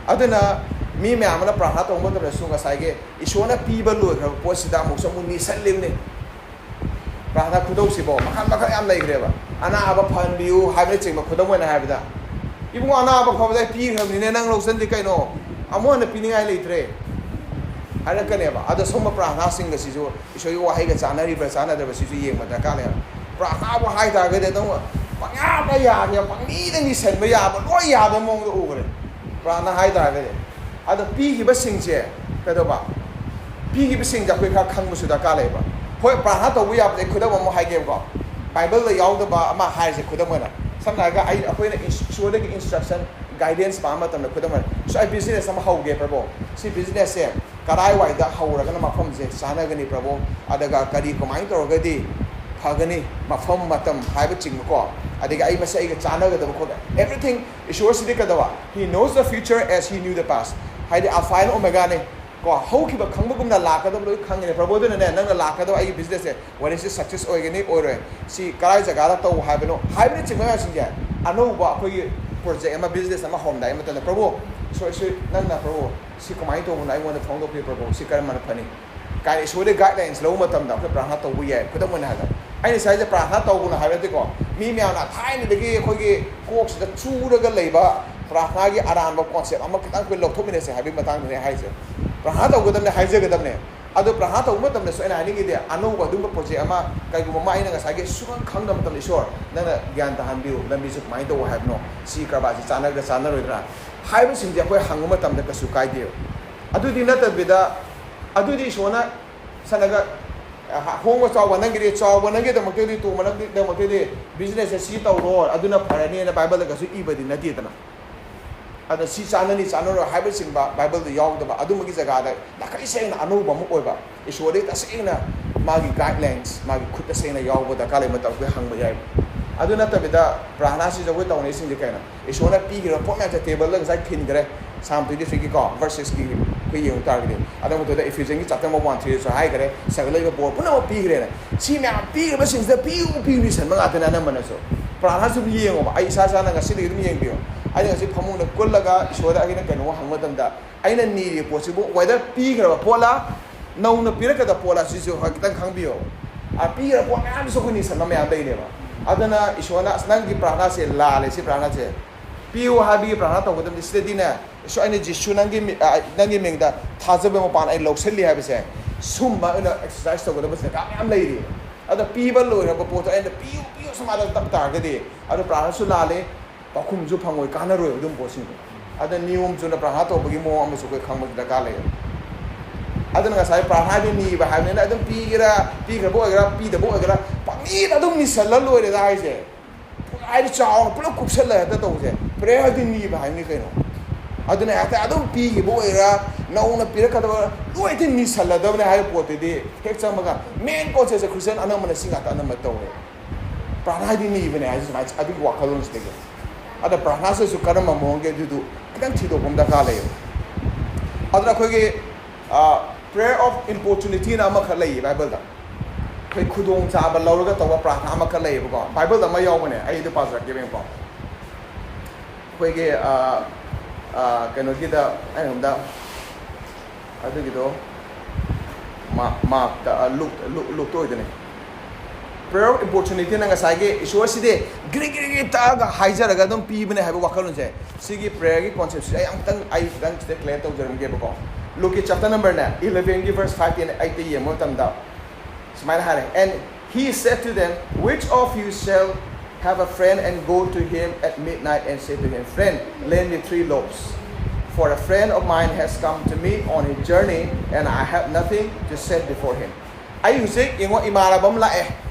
ꯑꯗꯨꯅ ꯃꯤ ꯃꯌꯥꯝ ꯑꯃꯅ ꯄ꯭ꯔꯥꯔꯊꯅꯥ ꯇꯧꯕ ꯃꯇꯝꯗꯁꯨ ꯉꯁꯥꯏꯒꯤ ꯏꯁꯣꯔꯅ ꯄꯤꯕ ꯂꯣꯏꯈ꯭ꯔꯕ ꯄꯣꯠꯁꯤꯗ ꯑꯃꯨꯛꯁꯨ ꯑꯃꯨꯛ ꯅꯤꯁꯜꯂꯤꯕꯅꯤ꯫ ꯄ꯭ꯔꯥꯔꯊꯅꯥ ꯈꯨꯗꯧꯁꯤꯕꯣ ꯃꯈꯜ ꯃꯈꯜ ꯌꯥꯝ ꯂꯩꯈ꯭ꯔꯦꯕ꯫ "ꯑꯅꯥꯕ ꯐꯍꯟꯕꯤꯌꯨ" ꯍꯥꯏꯕꯅꯆꯤꯡꯕ, ꯈꯨꯗꯝ ꯑꯣꯏꯅ ꯍꯥꯏꯕꯗ, "ꯏꯕꯨꯡꯉꯣ, ꯑꯅꯥꯕ ꯐꯕꯗ ꯑꯩ ꯄꯤꯈ꯭ꯔꯕꯅꯤꯅꯦ, ꯅꯪ ꯂꯧꯁꯤꯟꯗꯤ ꯀꯩꯅꯣ? ꯑꯃꯨꯛ ꯍꯟꯅ ꯄꯤꯅꯤꯡꯉꯥꯏ ꯂꯩꯇ꯭ꯔꯦ" ꯍꯥꯏꯔꯛꯀꯅꯦꯕ꯫ ꯑꯗꯣ ꯁꯨꯝꯕ ꯄ꯭ꯔꯥꯔꯊꯅꯥꯁꯤꯡ ꯑꯁꯤꯁꯨ ꯏꯁꯣꯔꯒꯤ ꯋꯥꯍꯩꯒ ꯆꯥꯟꯅꯔꯤꯕ꯭ꯔꯥ ꯆꯥꯟꯅꯗꯕ꯭ꯔꯥ ꯁꯤꯁꯨ ꯌꯦꯡꯕ ꯗꯔꯀꯥꯔ ꯂꯩ꯫ ꯄ꯭ꯔꯥꯔꯊꯅꯥꯕꯨ ꯍꯥꯏ ꯇꯥꯔꯒꯗꯤ ꯑꯗꯨꯝ ꯄꯪꯌꯥꯗ ꯌꯥꯒꯦ, ꯄꯪꯅꯤꯗ ꯅꯤꯁꯟꯕ ꯌꯥꯕ, ꯂꯣꯏ ꯌꯥꯕ ꯃꯑꯣꯡꯗ ꯎꯈ꯭ꯔꯦ꯫ ꯄ꯭ꯔꯥꯔꯊꯅꯥ ꯍꯥꯏ ꯇꯥꯔꯒꯗꯤ꯫ ꯑꯗꯣ ꯄꯤꯈꯤꯕꯁꯤꯡꯁꯦ ꯀꯩꯗꯧꯕ? ꯄꯤꯈꯤꯕꯁꯤꯡꯁꯦ ꯑꯩꯈꯣꯏ ꯈꯔ ꯈꯪꯕꯁꯨ ꯗꯔꯀꯥꯔ ꯂꯩꯌꯦꯕ꯫ ꯍꯣꯏ, ꯄ꯭ꯔꯥꯔꯊꯅꯥ ꯇꯧꯕ ꯌꯥꯕꯁꯦ ꯑꯩ ꯈꯨꯗꯝ ꯑꯃ ꯍꯥꯏꯒꯦꯕꯀꯣ꯫ ꯕꯥꯏꯕꯜꯗ ꯌꯥꯎꯗꯕ ꯑꯃ ꯍꯥꯏꯔꯤꯁꯦ, ꯈꯨꯗꯝ ꯑꯣꯏꯅ, ꯁꯝꯅ ꯍꯥꯏꯔꯒ, ꯑꯩ, ꯑꯩꯈꯣꯏꯅ ꯏꯟꯁ-, ꯏꯁꯣꯔꯗꯒꯤ instruction, guidance ꯄꯥꯝꯕ ꯃꯇꯝꯗ, ꯈꯨꯗꯝ ꯑꯣꯏꯅ, "ꯁꯣ, ꯑꯩ business ꯑꯃ ꯍꯧꯒꯦ, ꯄ꯭ꯔꯚꯨ꯫ ꯁꯤ businessꯁꯦ ꯀꯗꯥꯏꯋꯥꯏꯗ ꯍꯧꯔꯒꯅ ꯃꯐꯝꯁꯦ ꯆꯥꯟꯅꯒꯅꯤ, ꯄ꯭ꯔꯚꯨ? ꯑꯗꯨꯒ ꯀꯔꯤ, ꯀꯃꯥꯏꯅ ꯇꯧꯔꯒꯗꯤ ꯐꯒꯅꯤ, ꯃꯐꯝ, ꯃꯇꯝ ꯍꯥꯏꯕꯆꯤꯡꯕꯀꯣ, ꯑꯗꯒꯤ ꯑꯩ ꯃꯁꯤ ꯑꯩꯒ ꯆꯥꯟꯅꯒꯗꯕ ꯈꯣꯠꯄ, everything." ꯏꯁꯣꯔꯁꯤꯗꯤ ꯀꯩꯗꯧꯕ? He knows the future as he knew the past. ꯍꯥꯏꯗꯤ Alpha and Omega ꯅꯦ꯫ ꯀꯣ, ꯍꯧꯈꯤꯕ ꯈꯪꯕꯒꯨꯝꯅ ꯂꯥꯛꯀꯗꯕ ꯂꯣꯏ ꯈꯪꯉꯤꯅꯦ꯫ ꯄ꯭ꯔꯚꯨ, ꯑꯗꯨꯅꯅꯦ, ꯅꯪꯅ ꯂꯥꯛꯀꯗꯕ ꯑꯩꯒꯤ businessꯁꯦ, whether ꯁꯤ success ꯑꯣꯏꯒꯅꯤ, ꯑꯣꯏꯔꯣꯏ, ꯁꯤ ꯀꯗꯥꯏ ꯖꯒꯥꯗ ꯇꯧ ꯍꯥꯏꯕꯅꯣ ꯍꯥꯏꯕꯅꯆꯤꯡꯕ ꯃꯌꯥꯝꯁꯤꯡꯁꯦ, ꯑꯅꯧꯕ ꯑꯩꯈꯣꯏꯒꯤ project ꯑꯃ, business ꯑꯃ ꯍꯧꯔꯝꯗꯥꯏ ꯃꯇꯝꯗ, "ꯄ꯭ꯔꯚꯨ, ꯁꯣꯏ, ꯁꯣꯏ, ꯅꯪꯅ, ꯄ꯭ꯔꯚꯨ, ꯁꯤ ꯀꯃꯥꯏꯅ ꯇꯧꯕꯅꯣ? ꯑꯩꯉꯣꯟꯗ ꯐꯣꯡꯗꯣꯛꯄꯤꯌꯨ, ꯄ꯭ꯔꯚꯨ, ꯁꯤ ꯀꯔꯝꯕꯅ ꯐꯅꯤ?" ꯀꯥꯏꯅ ꯏꯁꯣꯔꯗꯒꯤ guidelines ꯂꯧꯕ ꯃꯇꯝꯗ ꯑꯩꯈꯣꯏ ꯄ꯭ꯔꯥꯔꯊꯅꯥ ꯇꯧꯕ ꯌꯥꯏ꯫ ꯈꯨꯗꯝ ꯑꯣꯏꯅ ꯍꯥꯏꯔꯕꯗ, ꯑꯩꯅ ꯉꯁꯥꯏꯁꯦ ꯄ꯭ꯔꯥꯔꯊꯅꯥ ꯇꯧꯒꯅꯨ ꯍꯥꯏꯕ ꯅꯠꯇꯦꯀꯣ꯫ ꯃꯤ ꯃꯌꯥꯝꯅ ꯊꯥꯏꯅꯗꯒꯤ ꯑꯩꯈꯣꯏꯒꯤ ꯀꯣꯛꯁꯤꯗ ꯆꯨꯔꯒ ꯂꯩꯕ ꯄ꯭ꯔꯥꯔꯊꯅꯥꯒꯤ ꯑꯔꯥꯟꯕ concept ꯑꯃ ꯈꯤꯇꯪ ꯑꯩꯈꯣꯏ ꯂꯧꯊꯣꯛꯃꯤꯟꯅꯁꯦ ꯍꯥꯏꯕꯒꯤ ꯃꯇꯥꯡꯗꯅꯦ ꯍꯥꯏꯁꯦ꯫ ꯄ꯭ꯔꯥꯔꯊꯅꯥ ꯇꯧꯒꯗꯕꯅꯦ, ꯍꯥꯏꯖꯒꯗꯕꯅꯦ꯫ ꯑꯗꯣ ꯄ꯭ꯔꯥꯔꯊꯅꯥ ꯇꯧꯕ ꯃꯇꯝꯗꯁꯨ ꯑꯩꯅ ꯍꯥꯏꯅꯤꯡꯉꯤꯗꯤ, ꯑꯅꯧꯕ ꯑꯗꯨꯝꯕ project ꯑꯃ, ꯀꯩꯒꯨꯝꯕ ꯑꯃ ꯑꯩꯅ ꯉꯁꯥꯏꯒꯤ ꯁꯨꯈꯪ ꯈꯪꯗꯕ ꯃꯇꯝꯗ, "ꯏꯁꯣꯔ, ꯅꯪꯅ ꯒ꯭ꯌꯥꯟ ꯇꯥꯍꯟꯕꯤꯌꯨ, ꯂꯝꯕꯤꯁꯦ ꯀꯃꯥꯏꯅ ꯇꯧꯕ ꯍꯥꯏꯕꯅꯣ, ꯁꯤ ꯀꯔꯕꯥꯔꯁꯤ ꯆꯥꯟꯅꯒꯗ꯭ꯔꯥ ꯆꯥꯟꯅꯔꯣꯏꯗ꯭ꯔꯥ?" ꯍꯥꯏꯕꯁꯤꯡꯁꯦ ꯑꯩꯈꯣꯏ ꯍꯪꯕ ꯃꯇꯝꯗ ꯀꯩꯁꯨ ꯀꯥꯏꯗꯦꯕ꯫ ꯑꯗꯨꯗꯤ ꯅꯠꯇꯕꯤꯗ, ꯑꯗꯨꯗꯤ ꯏꯁꯣꯔꯅ ꯁꯥꯟꯅꯒ, ꯑ, ꯍꯣꯡꯕ ꯆꯥꯎꯕ ꯅꯪꯒꯤꯗꯤ, ꯆꯥꯎꯕ ꯅꯪꯒꯤꯗꯃꯛꯇꯗꯤ, ꯇꯣꯡꯕ ꯅꯪꯒꯤꯗꯃꯛꯇꯗꯤ businessꯁꯦ ꯁꯤ ꯇꯧꯔꯣ, ꯑꯗꯨꯅ ꯐꯔꯅꯤꯅ ꯕꯥꯏꯕꯜꯗꯒꯁꯨ ꯏꯕꯗꯤ ꯅꯠꯇꯦꯗꯅ꯫ ꯑꯗ ꯁꯤ ꯆꯥꯅꯅꯤ, ꯆꯥꯅꯔꯣꯏ ꯍꯥꯏꯕꯁꯤꯡꯕ ꯕꯥꯏꯕꯜꯗ ꯌꯥꯎꯗꯕ, ꯑꯗꯨꯝꯕꯒꯤ ꯖꯒꯥꯗ ꯅꯥꯈꯩ ꯁꯦꯡꯅ ꯑꯅꯧꯕ ꯑꯃ ꯑꯣꯏꯕ, ꯏꯁꯣꯔꯗꯒꯤ ꯇꯁꯦꯡꯅ ꯃꯥꯒꯤ guidelines, ꯃꯥꯒꯤ ꯈꯨꯠ ꯇꯁꯦꯡꯅ ꯌꯥꯎꯕ ꯗꯔꯀꯥꯔ ꯂꯩꯕ ꯃꯇꯝ ꯑꯩꯈꯣꯏ ꯍꯪꯕ ꯌꯥꯏꯕ꯫ ꯑꯗꯨ ꯅꯠꯇꯕꯤꯗ ꯄ꯭ꯔꯥꯔꯊꯅꯥꯁꯤꯗ ꯑꯩꯈꯣꯏ ꯇꯧꯅꯔꯤꯁꯤꯡꯁꯦ ꯀꯩꯅꯣ? ꯏꯁꯣꯔꯅ ꯄꯤꯈꯤꯕ ꯄꯣꯠ ꯃꯌꯥꯝꯁꯦ ꯇꯦꯕꯜꯗ ꯉꯁꯥꯏ ꯊꯤꯟꯈ꯭ꯔꯦ, Psalm twenty threeꯒꯤꯀꯣ, verse sixꯀꯤ ꯑꯩꯈꯣꯏ ꯌꯦꯡꯉꯨ ꯇꯥꯔꯒꯗꯤ꯫ ꯑꯗꯨ ꯃꯇꯨꯡꯗ Ephesians ꯒꯤ chapter number one, three ꯁꯨ ꯍꯥꯏꯈ꯭ꯔꯦ, ꯁꯒꯠꯂꯛꯏꯕ ꯕꯣꯔ ꯄꯨꯝꯅꯃꯛ ꯄꯤꯈ꯭ꯔꯦꯅ꯫ ꯁꯤ ꯃꯌꯥꯝ ꯄꯤꯈ꯭ꯔꯕꯁꯤꯡꯁꯤꯗ ꯄꯤꯌꯨ, ꯄꯤꯌꯨ ꯅꯤꯁꯟꯕ ꯉꯥꯛꯇꯅꯦ ꯑꯅꯝꯕꯅꯁꯨ꯫ ꯄ꯭ꯔꯥꯔꯊꯅꯥꯁꯨ ꯑꯗꯨꯝ ꯌꯦꯡꯉꯣꯕ, ꯑꯩ ꯏꯁꯥ ꯏꯁꯥꯅ ꯉꯁꯤꯗꯒꯤ ꯑꯗꯨꯝ ꯌꯦꯡꯕꯤꯌꯣ꯫ ꯑꯩꯅ ꯉꯁꯤ ꯐꯃꯨꯡꯗ ꯀꯨꯜꯂꯒ ꯏꯁꯣꯔꯗ ꯑꯩꯅ ꯀꯩꯅꯣꯝꯃ ꯍꯪꯕ ꯃꯇꯝꯗ, ꯑꯩꯅ ꯅꯤꯔꯤꯕ ꯄꯣꯠꯁꯤꯕꯨ whether ꯄꯤꯈ꯭ꯔꯕ ꯄꯣꯠꯂꯥ, ꯅꯧꯅ ꯄꯤꯔꯛꯀꯗꯕ ꯄꯣꯠꯂꯥ, ꯁꯤꯁꯨ ꯈꯤꯇꯪ ꯈꯪꯕꯤꯌꯣ꯫ ꯑ, ꯄꯤꯈ꯭ꯔꯕ ꯄꯣꯠ ꯃꯌꯥꯝꯗꯨꯁꯨ ꯑꯩꯈꯣꯏ ꯅꯤꯁꯟꯕ ꯃꯌꯥꯝ ꯂꯩꯅꯦꯕ꯫ ꯑꯗꯨꯅ ꯏꯁꯣꯔꯅ, "ꯑꯁ, ꯅꯪꯒꯤ ꯄ꯭ꯔꯥꯔꯊꯅꯥꯁꯦ ꯂꯥꯜꯂꯦ, ꯁꯤ ꯄ꯭ꯔꯥꯔꯊꯅꯥꯁꯦ ꯄꯤꯌꯨ" ꯍꯥꯏꯕꯒꯤ ꯄ꯭ꯔꯥꯔꯊꯅꯥ ꯇꯧꯒꯗꯕꯅꯤ꯫ ꯁꯤꯗꯗꯤꯅꯦ, "ꯏꯁꯣꯔ, ꯑꯩꯅ ꯖꯤꯁꯨ ꯅꯪꯒꯤ ꯃꯤ-, ꯑ, ꯅꯪꯒꯤ ꯃꯤꯡꯗ ꯊꯥꯖꯕ ꯃꯄꯥꯟ ꯑꯩ ꯂꯧꯁꯤꯜꯂꯤ" ꯍꯥꯏꯕꯁꯦ, ꯁꯨꯝꯕ ꯑꯣꯏꯅ exercise ꯇꯧꯒꯗꯕ ꯖꯒꯥ ꯃꯌꯥꯝ ꯂꯩꯔꯤ꯫ ꯑꯗ ꯄꯤꯕ ꯂꯣꯏꯔꯕ ꯄꯣꯠꯇꯣ ꯑꯩꯅ "ꯄꯤꯌꯨ, ꯄꯤꯌꯨ, ꯁꯨꯃꯥꯏꯅ ꯇꯞ ꯇꯥꯔꯒꯗꯤ ꯑꯗꯨ ꯄ꯭ꯔꯥꯔꯊꯅꯥꯁꯨ ꯂꯥꯜꯂꯦ, ꯄꯥꯎꯈꯨꯝꯁꯨ ꯐꯪꯉꯣꯏ, ꯀꯥꯟꯅꯔꯣꯏ ꯑꯗꯨꯝ ꯄꯣꯠꯁꯤꯡꯗꯣ꯫ ꯑꯗ ꯅꯤꯌꯣꯝ ꯆꯨꯝꯅ ꯄ꯭ꯔꯥꯔꯊꯅꯥ ꯇꯧꯕꯒꯤ ꯃꯑꯣꯡ ꯑꯃꯁꯨ ꯑꯩꯈꯣꯏ ꯈꯪꯕꯁꯨ ꯗꯔꯀꯥꯔ ꯂꯩꯌꯦ꯫ ꯑꯗꯨꯅ ꯉꯁꯥꯏ ꯄ꯭ꯔꯥꯔꯊꯅꯥꯗꯤ ꯅꯤꯕ ꯍꯥꯏꯕꯅꯤꯅ ꯑꯗꯨꯝ ꯄꯤꯒꯦꯔꯥ, ꯄꯤꯈ꯭ꯔꯕ ꯑꯣꯏꯒꯦꯔꯥ, ꯄꯤꯗꯕ ꯑꯣꯏꯒꯦꯔꯥ, ꯄꯪꯅꯤꯗ ꯑꯗꯨꯝ ꯅꯤꯁꯜꯂ ꯂꯣꯏꯔꯦꯗ ꯍꯥꯏꯁꯦ꯫ ꯍꯥꯏꯗꯤ ꯆꯥꯎꯅ ꯄꯨꯂꯞ ꯀꯨꯞꯁꯜꯂ ꯍꯦꯛꯇ ꯇꯧꯕꯁꯦ ꯄ꯭ꯔꯦꯌꯔꯗꯤ ꯅꯤꯕ ꯍꯥꯏꯕꯅꯤ ꯀꯩꯅꯣ꯫ ꯑꯗꯨꯅ ꯍꯦꯛꯇ ꯑꯗꯨꯝ ꯄꯤꯈꯤꯕ ꯑꯣꯏꯒꯦꯔꯥ, ꯅꯧꯅ ꯄꯤꯔꯛꯀꯗꯕ, ꯂꯣꯏ ꯍꯦꯛꯇ ꯅꯤꯁꯜꯂꯗꯕꯅꯦ ꯍꯥꯏꯕ ꯄꯣꯠꯇꯨꯗꯤ ꯍꯦꯛ ꯆꯪꯕꯒ꯫ ꯃꯦꯟ ꯀꯣꯟꯁꯦꯞꯁꯦ ꯈ꯭ꯔꯤꯁꯇꯤꯌꯥꯟ ꯑꯅꯝꯕꯅ ꯁꯤ ꯉꯥꯛꯇ ꯑꯅꯝꯕ ꯇꯧꯋꯦ꯫ ꯄ꯭ꯔꯥꯔꯊꯅꯥꯗꯤ ꯅꯤꯕꯅꯦ ꯍꯥꯏꯁꯦ ꯁꯨꯃꯥꯏꯅ ꯑꯗꯨꯒꯤ ꯋꯥꯈꯜꯂꯣꯟꯁꯤꯗꯒꯤ꯫ ꯑꯗ ꯄ꯭ꯔꯥꯔꯊꯅꯥꯁꯤꯁꯨ ꯀꯔꯝꯕ ꯃꯑꯣꯡꯒꯤ ꯑꯗꯨꯗꯨ ꯈꯤꯇꯪ ꯊꯤꯗꯣꯛꯄ ꯑꯃ ꯗꯔꯀꯥꯔ ꯂꯩꯌꯦꯕ꯫ ꯑꯗꯨꯅ ꯑꯩꯈꯣꯏꯒꯤ prayer of importunityꯅ ꯑꯃꯈꯛ ꯂꯩꯌꯦ ꯕꯥꯏꯕꯜꯗ꯫ ꯑꯩꯈꯣꯏ ꯈꯨꯗꯣꯡꯆꯥꯕ ꯂꯧꯔꯒ ꯇꯧꯕ ꯄ꯭ꯔꯥꯔꯊꯅꯥ ꯑꯃꯈꯛ ꯂꯩꯌꯦꯕꯀꯣ, ꯕꯥꯏꯕꯜꯗ ꯑꯃ ꯌꯥꯎꯕꯅꯦ, ꯑꯩ ꯑꯗꯨ ꯄꯥꯖꯔꯛꯀꯦꯕꯀꯣ꯫ ꯑꯩꯈꯣꯏꯒꯤ ꯑ, ꯑ, ꯀꯩꯅꯣꯒꯤꯗ ꯑꯩꯅ ꯁꯣꯝꯗ ꯑꯗꯨꯒꯤꯗꯣ ꯃꯥ- ꯃꯥꯔꯛꯇ ꯑ, ꯂꯨꯛ- ꯂꯨꯛ- ꯂꯨꯛꯇ ꯑꯣꯏꯗꯣꯏꯅꯦ꯫ Prayer of importunityꯅ ꯉꯁꯥꯏꯒꯤ ꯏꯁꯣꯔꯁꯤꯗꯤ ꯒ꯭ꯔꯤ ꯒ꯭ꯔꯤ ꯒ꯭ꯔꯤ ꯇꯛꯑꯒ ꯍꯥꯏꯖꯔꯒ ꯑꯗꯨꯝ ꯄꯤꯕꯅꯦ ꯍꯥꯏꯕ ꯋꯥꯈꯜꯂꯣꯟꯁꯦ꯫ ꯁꯤꯒꯤ ꯄ꯭ꯔꯦꯌꯔꯒꯤ ꯀꯣꯟꯁꯦꯞꯁꯦ ꯑꯩ ꯑꯃꯨꯛꯇꯪ ꯑꯩ ꯈꯤꯇꯪ ꯁꯤꯗ ꯀ꯭ꯂꯤꯌꯥꯔ ꯇꯧꯖꯔꯝꯒꯦꯕꯀꯣ꯫ ꯂꯨꯛꯀꯤ ꯆꯦꯞꯇꯔ ꯅꯝꯕꯔꯅꯦ ꯏꯂꯚꯦꯟꯒꯤ ꯚꯔꯁ ꯐꯥꯏꯚ ꯇꯦꯟ ꯑꯩꯠꯇ ꯌꯦꯡꯕ ꯃꯇꯝꯗ ꯁꯨꯃꯥꯏꯅ ꯍꯥꯏꯔꯦ, "And he said to them, which of you shall have a friend and go to him at midnight and say to him, 'Friend, lend me three loaves, for a friend of mine has come to me on his journey, and I have nothing to set before him.'" ꯑꯩ ꯍꯧꯖꯤꯛ ꯌꯦꯡꯉꯣ, ꯏꯃꯥꯟꯅꯕ ꯑꯃ ꯂꯥꯛꯑꯦ,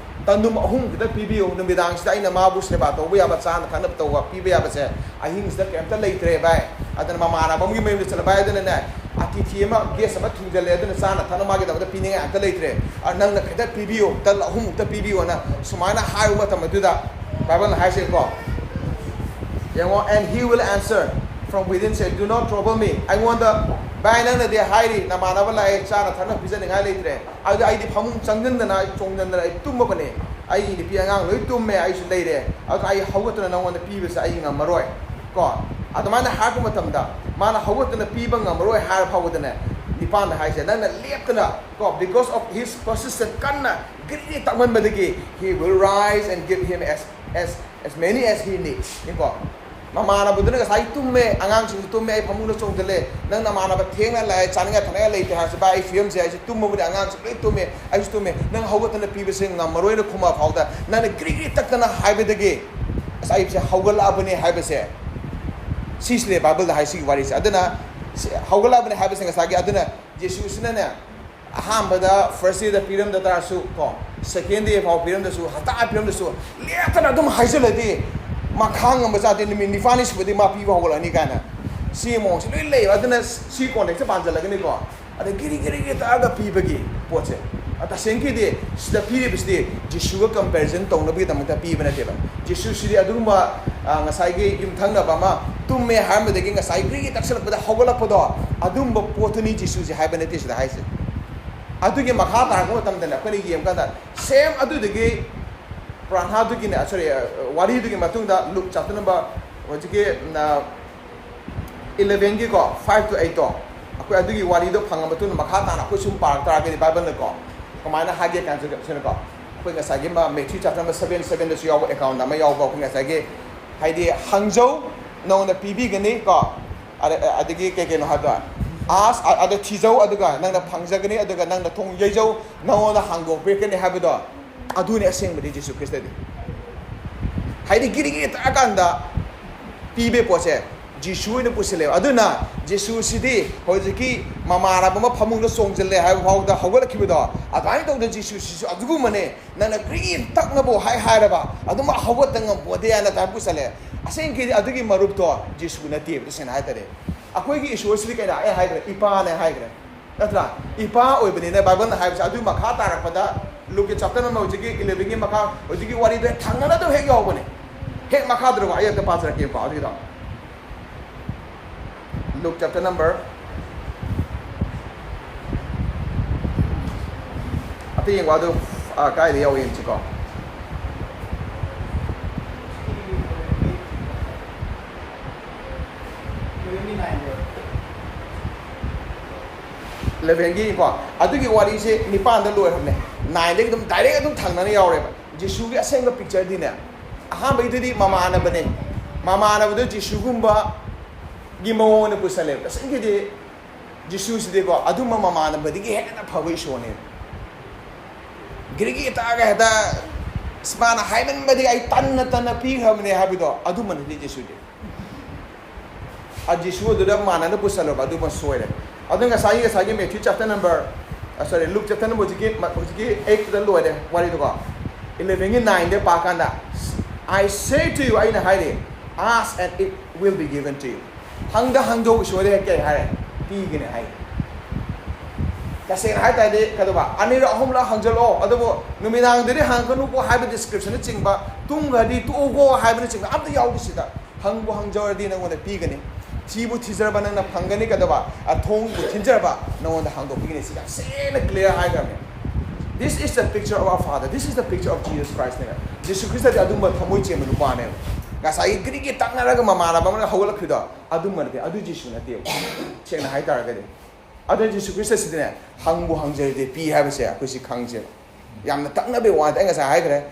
ꯇꯟꯗꯨꯝ ꯑꯍꯨꯝ ꯈꯤꯇ ꯄꯤꯕꯤꯌꯨ, ꯅꯨꯃꯤꯗꯥꯡꯁꯤꯗ ꯑꯩꯅ ꯃꯥꯕꯨ ꯁꯦꯕꯥ ꯇꯧꯕ ꯌꯥꯕ, ꯆꯥꯅ ꯊꯛꯅꯕ ꯇꯧꯕ ꯄꯤꯕ ꯌꯥꯕꯁꯦ ꯑꯍꯤꯡꯁꯤꯗ ꯀꯩꯝꯇ ꯂꯩꯇ꯭ꯔꯦ ꯚꯥꯏ꯫ ꯑꯗꯨꯅ ꯃꯃꯥꯟꯅꯕ ꯑꯃꯒꯤ ꯃꯌꯨꯝꯗ ꯆꯠꯂ, "ꯚꯥꯏ, ꯑꯗꯨꯅꯅꯦ, ꯑꯇꯤꯊꯤ ꯑꯃ, ꯒꯦꯁ ꯑꯃ ꯊꯨꯡꯖꯜꯂꯦ, ꯑꯗꯨꯅ ꯆꯥꯅ ꯊꯛꯅꯕ ꯃꯥꯒꯤꯗꯃꯛꯇ ꯄꯤꯅꯤꯡꯉꯥꯏ ꯑꯝꯇ ꯂꯩꯇ꯭ꯔꯦ꯫ ꯑ, ꯅꯪꯅ ꯈꯤꯇ ꯄꯤꯕꯤꯌꯨ, ꯇꯟ ꯑꯍꯨꯝꯃꯨꯛꯇ ꯄꯤꯕꯤꯌꯨꯅ" ꯁꯨꯃꯥꯏꯅ ꯍꯥꯏꯕ ꯃꯇꯝ ꯑꯗꯨꯗ ꯕꯥꯏꯕꯜꯅ ꯍꯥꯏꯁꯦꯀꯣ, ꯌꯦꯡꯉꯣ, "And he will answer from within, say, 'Do not trouble me.'" ꯑꯩꯉꯣꯟꯗ, "ꯚꯥꯏ, ꯅꯪꯅꯗꯤ ꯍꯥꯏꯔꯤ, ꯅꯃꯥꯟꯅꯕ ꯂꯥꯛꯑꯦ, ꯆꯥꯅ ꯊꯛꯅ ꯄꯤꯖꯅꯤꯡꯉꯥꯏ ꯂꯩꯇ꯭ꯔꯦ, ꯑꯗꯨꯗꯤ ꯑꯩꯗꯤ ꯐꯃꯨꯡ ꯆꯪꯁꯤꯟꯗꯅ, ꯑꯩ ꯆꯣꯡꯁꯤꯟꯗꯅ ꯑꯩ ꯇꯨꯝꯃꯕꯅꯦ, ꯑꯩꯒꯤ ꯅꯨꯄꯤ ꯑꯉꯥꯡ ꯂꯣꯏ ꯇꯨꯝꯃꯦ, ꯑꯩꯁꯨ ꯂꯩꯔꯦ, ꯑꯗꯨꯅ ꯑꯩ ꯍꯧꯒꯠꯇꯨꯅ ꯅꯪꯉꯣꯟꯗ ꯄꯤꯕꯁꯦ ꯑꯩ ꯉꯝꯃꯔꯣꯏ" ꯀꯣ꯫ ꯑꯗꯨꯃꯥꯏꯅ ꯍꯥꯏꯔꯛꯄ ꯃꯇꯝꯗ ꯃꯥꯅ ꯍꯧꯒꯠꯇꯨꯅ ꯄꯤꯕ ꯉꯝꯃꯔꯣꯏ ꯍꯥꯏꯔ ꯐꯥꯎꯕꯗꯅꯦ, ꯅꯤꯄꯥꯟꯗ ꯍꯥꯏꯁꯦ, "ꯅꯪꯅ ꯂꯦꯞꯇꯅ ꯀꯣ, because of his persistent, ꯀꯟꯅ ꯒ꯭ꯔꯤ ꯒ꯭ꯔꯤ ꯇꯛꯃꯟꯕꯗꯒꯤ, he will rise and give him as, as, as many as he needs" ꯀꯣ꯫ ꯃꯃꯥꯟꯅꯕꯗꯨꯅ ꯉꯁꯥꯏ ꯇꯨꯝꯃꯦ, ꯑꯉꯥꯡꯁꯤꯡꯁꯨ ꯇꯨꯝꯃꯦ, ꯑꯩ ꯐꯃꯨꯡꯗ ꯆꯣꯡꯁꯤꯜꯂꯦ, ꯅꯪ ꯅꯃꯥꯟꯅꯕ ꯊꯦꯡꯅ ꯂꯥꯛꯑꯦ, ꯆꯥꯅꯤꯡꯉꯥꯏ ꯊꯛꯅꯤꯡꯉꯥꯏ ꯂꯩꯇꯦ ꯍꯥꯏꯔꯁꯨ, "ꯚꯥꯏ, ꯑꯩ ꯐꯤꯕꯝꯁꯦ, ꯑꯩꯁꯦ ꯇꯨꯝꯃꯕꯅꯤ, ꯑꯉꯥꯡꯁꯨ ꯂꯣꯏ ꯇꯨꯝꯃꯦ, ꯑꯩꯁꯨ ꯇꯨꯝꯃꯦ, ꯅꯪ ꯍꯧꯒꯠꯇꯅ ꯄꯤꯕꯁꯦ ꯉꯝꯃꯔꯣꯏꯅ" ꯈꯨꯝꯃ ꯐꯥꯎꯗ ꯅꯪꯅ ꯒ꯭ꯔꯤ ꯒ꯭ꯔꯤ ꯇꯛꯇꯅ ꯍꯥꯏꯕꯗꯒꯤ, "ꯑꯁ, ꯑꯩꯁꯦ ꯍꯧꯒꯠꯂꯛꯑꯕꯅꯦ" ꯍꯥꯏꯕꯁꯦ, ꯁꯤꯁꯤꯅꯦ ꯕꯥꯏꯕꯜꯗ ꯍꯥꯏ, ꯁꯤꯒꯤ ꯋꯥꯔꯤꯁꯦ꯫ ꯑꯗꯨꯅ ꯁꯤ ꯍꯧꯒꯠꯂꯛꯑꯕꯅꯦ ꯍꯥꯏꯕꯁꯦ ꯉꯁꯥꯏꯒꯤ, ꯑꯗꯨꯅ ꯖꯤꯁꯨꯁꯤꯅꯅꯦ, ꯑꯍꯥꯟꯕꯗ first dayꯗ ꯄꯤꯔꯝꯗ ꯇꯥꯔꯁꯨ ꯀꯣ, second day ꯐꯥꯎ ꯄꯤꯔꯝꯗꯁꯨ, ꯍꯞꯇꯥ ꯄꯤꯔꯝꯗꯁꯨ, ꯂꯦꯞꯇꯅ ꯑꯗꯨꯝ ꯍꯥꯏꯖꯤꯜꯂꯗꯤ ꯃꯈꯥ ꯉꯝꯕ ꯖꯥꯠꯇꯤ, ꯅꯨꯃꯤꯠ ꯅꯤꯄꯥꯜꯅꯤ ꯁꯨꯕꯗꯤ ꯃꯥ ꯄꯤꯕ ꯍꯧꯒꯠꯂꯛꯑꯅꯤ ꯀꯥꯏꯅ꯫ ꯁꯤ ꯃꯑꯣꯡꯁꯦ ꯂꯣꯏ ꯂꯩꯌꯦꯕ꯫ ꯑꯗꯨꯅ ꯁꯤ contextꯁꯦ ꯄꯥꯟꯁꯤꯜꯂꯒꯅꯤꯀꯣ, ꯑꯗ ꯒꯤꯔꯤ ꯒꯤꯔꯤ ꯒꯤꯔꯤ ꯇꯛꯑꯒ ꯄꯤꯕꯒꯤ ꯄꯣꯠꯁꯦ꯫ ꯑ, ꯇꯁꯦꯡꯀꯤꯗꯤ ꯁꯤꯗ ꯄꯤꯔꯤꯕꯁꯤꯗꯤ ꯖꯤꯁꯨꯒ comparison ꯇꯧꯅꯕꯒꯤꯗꯃꯛꯇ ꯄꯤꯕ ꯅꯠꯇꯦꯕ꯫ ꯖꯤꯁꯨꯁꯤꯗꯤ ꯑꯗꯨꯒꯨꯝꯕ, ꯑ, ꯉꯁꯥꯏꯒꯤ ꯌꯨꯝꯊꯪꯅꯕ ꯑꯃ ꯇꯨꯝꯃꯦ ꯍꯥꯏꯔꯝꯕꯗꯒꯤ ꯉꯁꯥꯏ ꯒ꯭ꯔꯤꯒꯤ ꯇꯛꯁꯜꯂꯛꯄꯗ ꯍꯧꯒꯠꯂꯛꯄꯗꯣ, ꯑꯗꯨꯝꯕ ꯄꯣꯠꯇꯨꯅꯤ ꯖꯤꯁꯨꯁꯤ ꯍꯥꯏꯕ ꯅꯠꯇꯦ ꯁꯤꯗ ꯍꯥꯏꯁꯦ꯫ ꯑꯗꯨꯒꯤ ꯃꯈꯥ ꯇꯥꯔꯛꯄ ꯃꯇꯝꯗꯅꯦ, ꯑꯩꯈꯣꯏꯅ ꯌꯦꯡꯕꯀꯥꯟꯗ same ꯑꯗꯨꯗꯨꯒꯤ ꯄ꯭ꯔꯥꯟꯍꯥꯗꯨꯒꯤꯅꯦ, sorry, ꯋꯥꯔꯤꯗꯨꯒꯤ ꯃꯇꯨꯡꯗ ꯂꯨꯛ chapter number ꯍꯧꯖꯤꯛꯀꯤ, ꯑ, elevenꯒꯤꯀꯣ, five to eightꯇꯣ, ꯑꯩꯈꯣꯏ ꯑꯗꯨꯒꯤ ꯋꯥꯔꯤꯗꯣ ꯐꯪꯉ ꯃꯇꯨꯡꯗ ꯃꯈꯥ ꯇꯥꯅ ꯑꯩꯈꯣꯏ ꯁꯨꯝ ꯄꯥꯔꯛ ꯇꯥꯔꯒꯗꯤ ꯕꯥꯏꯕꯜꯗꯀꯣ, ꯀꯃꯥꯏꯅ ꯍꯥꯏꯒꯦ ꯀꯥꯏꯅ ꯁꯤꯅꯀꯣ, ꯑꯩꯈꯣꯏ ꯉꯁꯥꯏꯒꯤ ꯃꯥ Matthew chapter number seven, sevenꯗꯁꯨ ꯌꯥꯎꯕ account ꯑꯃ ꯌꯥꯎꯕ, ꯑꯩꯈꯣꯏ ꯉꯁꯥꯏꯒꯤ ꯍꯥꯏꯗꯤ, "ꯍꯪꯖꯧ, ꯅꯉꯣꯟꯗ ꯄꯤꯕꯤꯒꯅꯤ" ꯀꯣ, ꯑꯗ-, ꯑꯗꯒꯤ ꯀꯩ ꯀꯩꯅꯣ ꯍꯥꯏꯕ, "Ask", ꯑ-, ꯑꯗ ꯊꯤꯖꯧ, ꯑꯗꯨꯒ ꯅꯪꯅ ꯐꯪꯖꯒꯅꯤ, ꯑꯗꯨꯒ ꯅꯪꯅ ꯊꯣꯡ ꯌꯩꯖꯧ, ꯅꯉꯣꯟꯗ ꯍꯥꯡꯗꯣꯛꯄꯤꯔꯛꯀꯅꯤ ꯍꯥꯏꯕꯗꯣ, ꯑꯗꯨꯅꯤ ꯑꯁꯦꯡꯕꯗꯤ ꯖꯤꯁꯨ ꯈ꯭ꯔꯤꯁꯇꯗꯤ꯫ ꯍꯥꯏꯗꯤ ꯒꯤꯔꯤ ꯒꯤꯔꯤ ꯇꯛꯑꯀꯥꯟꯗ ꯄꯤꯕꯩ ꯄꯣꯠꯁꯦ ꯖꯤꯁꯨ ꯑꯣꯏꯅ ꯄꯨꯁꯤꯜꯂꯦꯕ꯫ ꯑꯗꯨꯅ ꯖꯤꯁꯨꯁꯤꯗꯤ ꯍꯧꯖꯤꯛꯀꯤ ꯃꯃꯥꯟꯅꯕ ꯑꯃ ꯐꯃꯨꯡꯗ ꯆꯣꯡꯁꯤꯜꯂꯦ ꯍꯥꯏꯕ ꯐꯥꯎꯗ ꯍꯧꯒꯠꯂꯛꯈꯤꯕꯗꯣ, ꯑꯗꯨꯃꯥꯏꯅ ꯇꯧꯗꯅ ꯖꯤꯁꯨꯁꯤꯁꯨ ꯑꯗꯨꯒꯨꯝꯕꯅꯦ꯫ ꯅꯪꯅ ꯒ꯭ꯔꯤꯒꯤ ꯇꯛꯅꯕꯨ ꯍꯥꯏ ꯍꯥꯏꯔꯕ, ꯑꯗꯨꯝ ꯍꯧꯒꯠꯇ ꯉꯝꯄꯣꯠꯇꯦ ꯍꯥꯏꯅ ꯑꯗꯨꯃꯥꯏꯅ ꯄꯨꯁꯜꯂꯦ꯫ ꯑꯁꯦꯡꯀꯤꯗꯤ ꯑꯗꯨꯒꯤ ꯃꯔꯨꯞꯇꯣ ꯖꯤꯁꯨ ꯅꯠꯇꯦꯕ, ꯇꯁꯦꯡꯅ ꯍꯥꯏꯇꯥꯔꯦ꯫ ꯑꯩꯈꯣꯏꯒꯤ ꯏꯁꯣꯔꯁꯤꯗꯤ ꯀꯩꯅꯣ ꯑꯩ ꯍꯥꯏꯈ꯭ꯔꯦ, ꯏꯄꯥꯅꯦ ꯍꯥꯏꯈ꯭ꯔꯦ, ꯅꯠꯇ꯭ꯔꯥ? ꯏꯄꯥ ꯑꯣꯏꯕꯅꯤꯅ ꯕꯥꯏꯕꯜꯅ ꯍꯥꯏꯕꯁꯦ ꯑꯗꯨꯒꯤ ꯃꯈꯥ ꯇꯥꯔꯛꯄꯗ ꯂꯨꯛꯀꯤ chapter ꯑꯃ ꯍꯧꯖꯤꯛꯀꯤ elevenꯒꯤ ꯃꯈꯥ, ꯍꯧꯖꯤꯛꯀꯤ ꯋꯥꯔꯤꯗꯣ ꯍꯦꯛ ꯊꯪꯅꯅ ꯑꯗꯨꯝ ꯍꯦꯛ ꯌꯥꯎꯕꯅꯦ꯫ ꯍꯦꯛ ꯃꯈꯥꯗꯨꯔꯕ ꯑꯩ ꯑꯝꯇ ꯄꯥꯖꯔꯛꯀꯦꯕꯀꯣ ꯑꯗꯨꯒꯤꯗꯣ꯫ ꯂꯨꯛ chapter number ꯑꯇꯩ ꯌꯦꯡꯕ ꯑꯗꯨ, ꯑꯥ, ꯀꯥꯏꯗ ꯌꯥꯎꯏ ꯌꯦꯡꯁꯤꯀꯣ꯫ elevenꯒꯤꯀꯣ, ꯑꯗꯨꯒꯤ ꯋꯥꯔꯤꯁꯦ ꯅꯤꯄꯥꯟꯗ ꯂꯣꯏꯔꯕꯅꯦ꯫ Nineꯗꯒꯤ ꯑꯗꯨꯝ direct ꯑꯗꯨꯝ ꯊꯪꯅꯅ ꯌꯥꯎꯔꯦꯕ꯫ ꯖꯤꯁꯨꯒꯤ ꯑꯁꯦꯡꯕ pictureꯗꯤꯅꯦ, ꯑꯍꯥꯟꯕꯒꯤꯗꯨꯗꯤ ꯃꯃꯥꯟꯅꯕꯅꯦ꯫ ꯃꯃꯥꯟꯅꯕꯗꯣ ꯖꯤꯁꯨꯒꯨꯝꯕꯒꯤ ꯃꯑꯣꯡꯗ ꯄꯨꯁꯜꯂꯦꯕ꯫ ꯇꯁꯦꯡꯒꯤꯗꯤ ꯖꯤꯁꯨꯁꯤꯗꯤꯀꯣ ꯑꯗꯨꯝꯕ ꯃꯃꯥꯟꯅꯕꯗꯒꯤ ꯍꯦꯟꯅ ꯐꯕ ꯏꯁꯣꯔꯅꯦꯕ꯫ ꯒ꯭ꯔꯤꯒꯤ ꯇꯥꯛꯑꯒ ꯍꯦꯛꯇ "ꯑꯁ, ꯃꯥꯅ ꯍꯥꯏꯃꯟꯕꯗꯤ ꯑꯩ ꯇꯟꯅ ꯇꯟꯅ ꯄꯤꯈ꯭ꯔꯕꯅꯦ" ꯍꯥꯏꯕꯗꯣ ꯑꯗꯨꯝꯕ ꯅꯠꯇꯦ ꯖꯤꯁꯨꯗꯤ꯫ ꯑ, ꯖꯤꯁꯨ ꯑꯗꯨꯗ ꯃꯥꯟꯅꯅ ꯄꯨꯁꯜꯂꯨꯕ ꯑꯗꯨꯃ ꯁꯣꯏꯔꯦ꯫ ꯑꯗꯨ ꯉꯁꯥꯏꯒꯤ, ꯉꯁꯥꯏꯒꯤ Matthew chapter number, sorry, Luke chapter number ꯍꯧꯖꯤꯛꯀꯤ, ꯍꯧꯖꯤꯛꯀꯤ eightꯇ ꯂꯣꯏꯔꯦ ꯋꯥꯔꯤꯗꯨꯀꯣ꯫ Elevenꯒꯤ nineꯗ ꯄꯥꯀꯥꯟꯗ, "I say to you", ꯑꯩꯅ ꯍꯥꯏꯔꯤ, "ask and it will be given to you." ꯍꯪꯗ ꯍꯪꯗꯧ ꯏꯁꯣꯔꯗ ꯍꯦꯛ ꯀꯩ ꯍꯥꯏꯔꯦ? ꯄꯤꯒꯅꯤ ꯍꯥꯏ꯫ ꯇꯁꯦꯡꯅ ꯍꯥꯏ ꯇꯥꯔꯗꯤ ꯀꯩꯗꯧꯕ? ꯑꯅꯤꯔꯛ ꯑꯍꯨꯝꯂꯛ ꯍꯪꯖꯜꯂꯛꯑꯣ, ꯑꯗꯨꯕꯨ ꯅꯨꯃꯤꯗꯥꯡꯗꯗꯤ ꯍꯪꯉꯛꯀꯅꯨꯀꯣ ꯍꯥꯏꯕ descriptionꯅꯆꯤꯡꯕ, ꯇꯨꯝꯈ꯭ꯔꯗꯤ ꯇꯣꯛꯎꯀꯣ ꯍꯥꯏꯕꯅꯆꯤꯡꯕ ꯑꯝꯇ ꯌꯥꯎꯗꯦ ꯁꯤꯗ꯫ "ꯍꯪꯕꯨ ꯍꯪꯖꯔꯗꯤ ꯅꯪꯉꯣꯟꯗ ꯄꯤꯒꯅꯤ, ꯊꯤꯕꯨ ꯊꯤꯖꯔꯕ ꯅꯪꯅ ꯐꯪꯒꯅꯤ", ꯀꯩꯗꯧꯕ? "ꯑ, ꯊꯣꯡꯕꯨ ꯊꯤꯟꯖꯔꯕ ꯅꯪꯉꯣꯟꯗ ꯍꯥꯡꯗꯣꯛꯄꯤꯒꯅꯤ", ꯁꯤ ꯌꯥꯝ ꯁꯦꯡꯅ clear ꯍꯥꯏꯈ꯭ꯔꯕꯅꯦ꯫ "This is the picture of our Father, this is the picture of Jesus Christ" ꯅꯦꯕ꯫ ꯖꯤꯁꯨ ꯈ꯭ꯔꯤꯁꯇꯗꯤ ꯑꯗꯨꯝꯕ ꯊꯃꯣꯏ ꯆꯦꯟꯕ ꯅꯨꯄꯥꯅꯦꯕ꯫ ꯉꯁꯥꯏꯒꯤ ꯒ꯭ꯔꯤꯒꯤ ꯇꯛꯅꯔꯒ ꯃꯃꯥꯟꯅꯕ ꯑꯃꯅ ꯍꯧꯒꯠꯂꯛꯈ꯭ꯔꯤꯗꯣ ꯑꯗꯨꯝꯕ ꯅꯠꯇꯦ, ꯑꯗꯨ ꯖꯤꯁꯨ ꯅꯠꯇꯦꯕ꯫ ꯁꯦꯡꯅ ꯍꯥꯏ ꯇꯥꯔꯒꯗꯤ ꯑꯗꯨ ꯖꯤꯁꯨ ꯈ꯭ꯔꯤꯁꯇꯁꯤꯗꯤꯅꯦ, "ꯍꯪꯕꯨ ꯍꯪꯖꯔꯗꯤ ꯄꯤ" ꯍꯥꯏꯕꯁꯦ ꯑꯩꯈꯣꯏꯁꯤ ꯈꯪꯖꯦꯕ꯫ ꯌꯥꯝꯅ ꯇꯛꯅꯕꯩ ꯋꯥꯗꯤ ꯑꯩ ꯉꯁꯥꯏ ꯍꯥꯏꯈ꯭ꯔꯦ꯫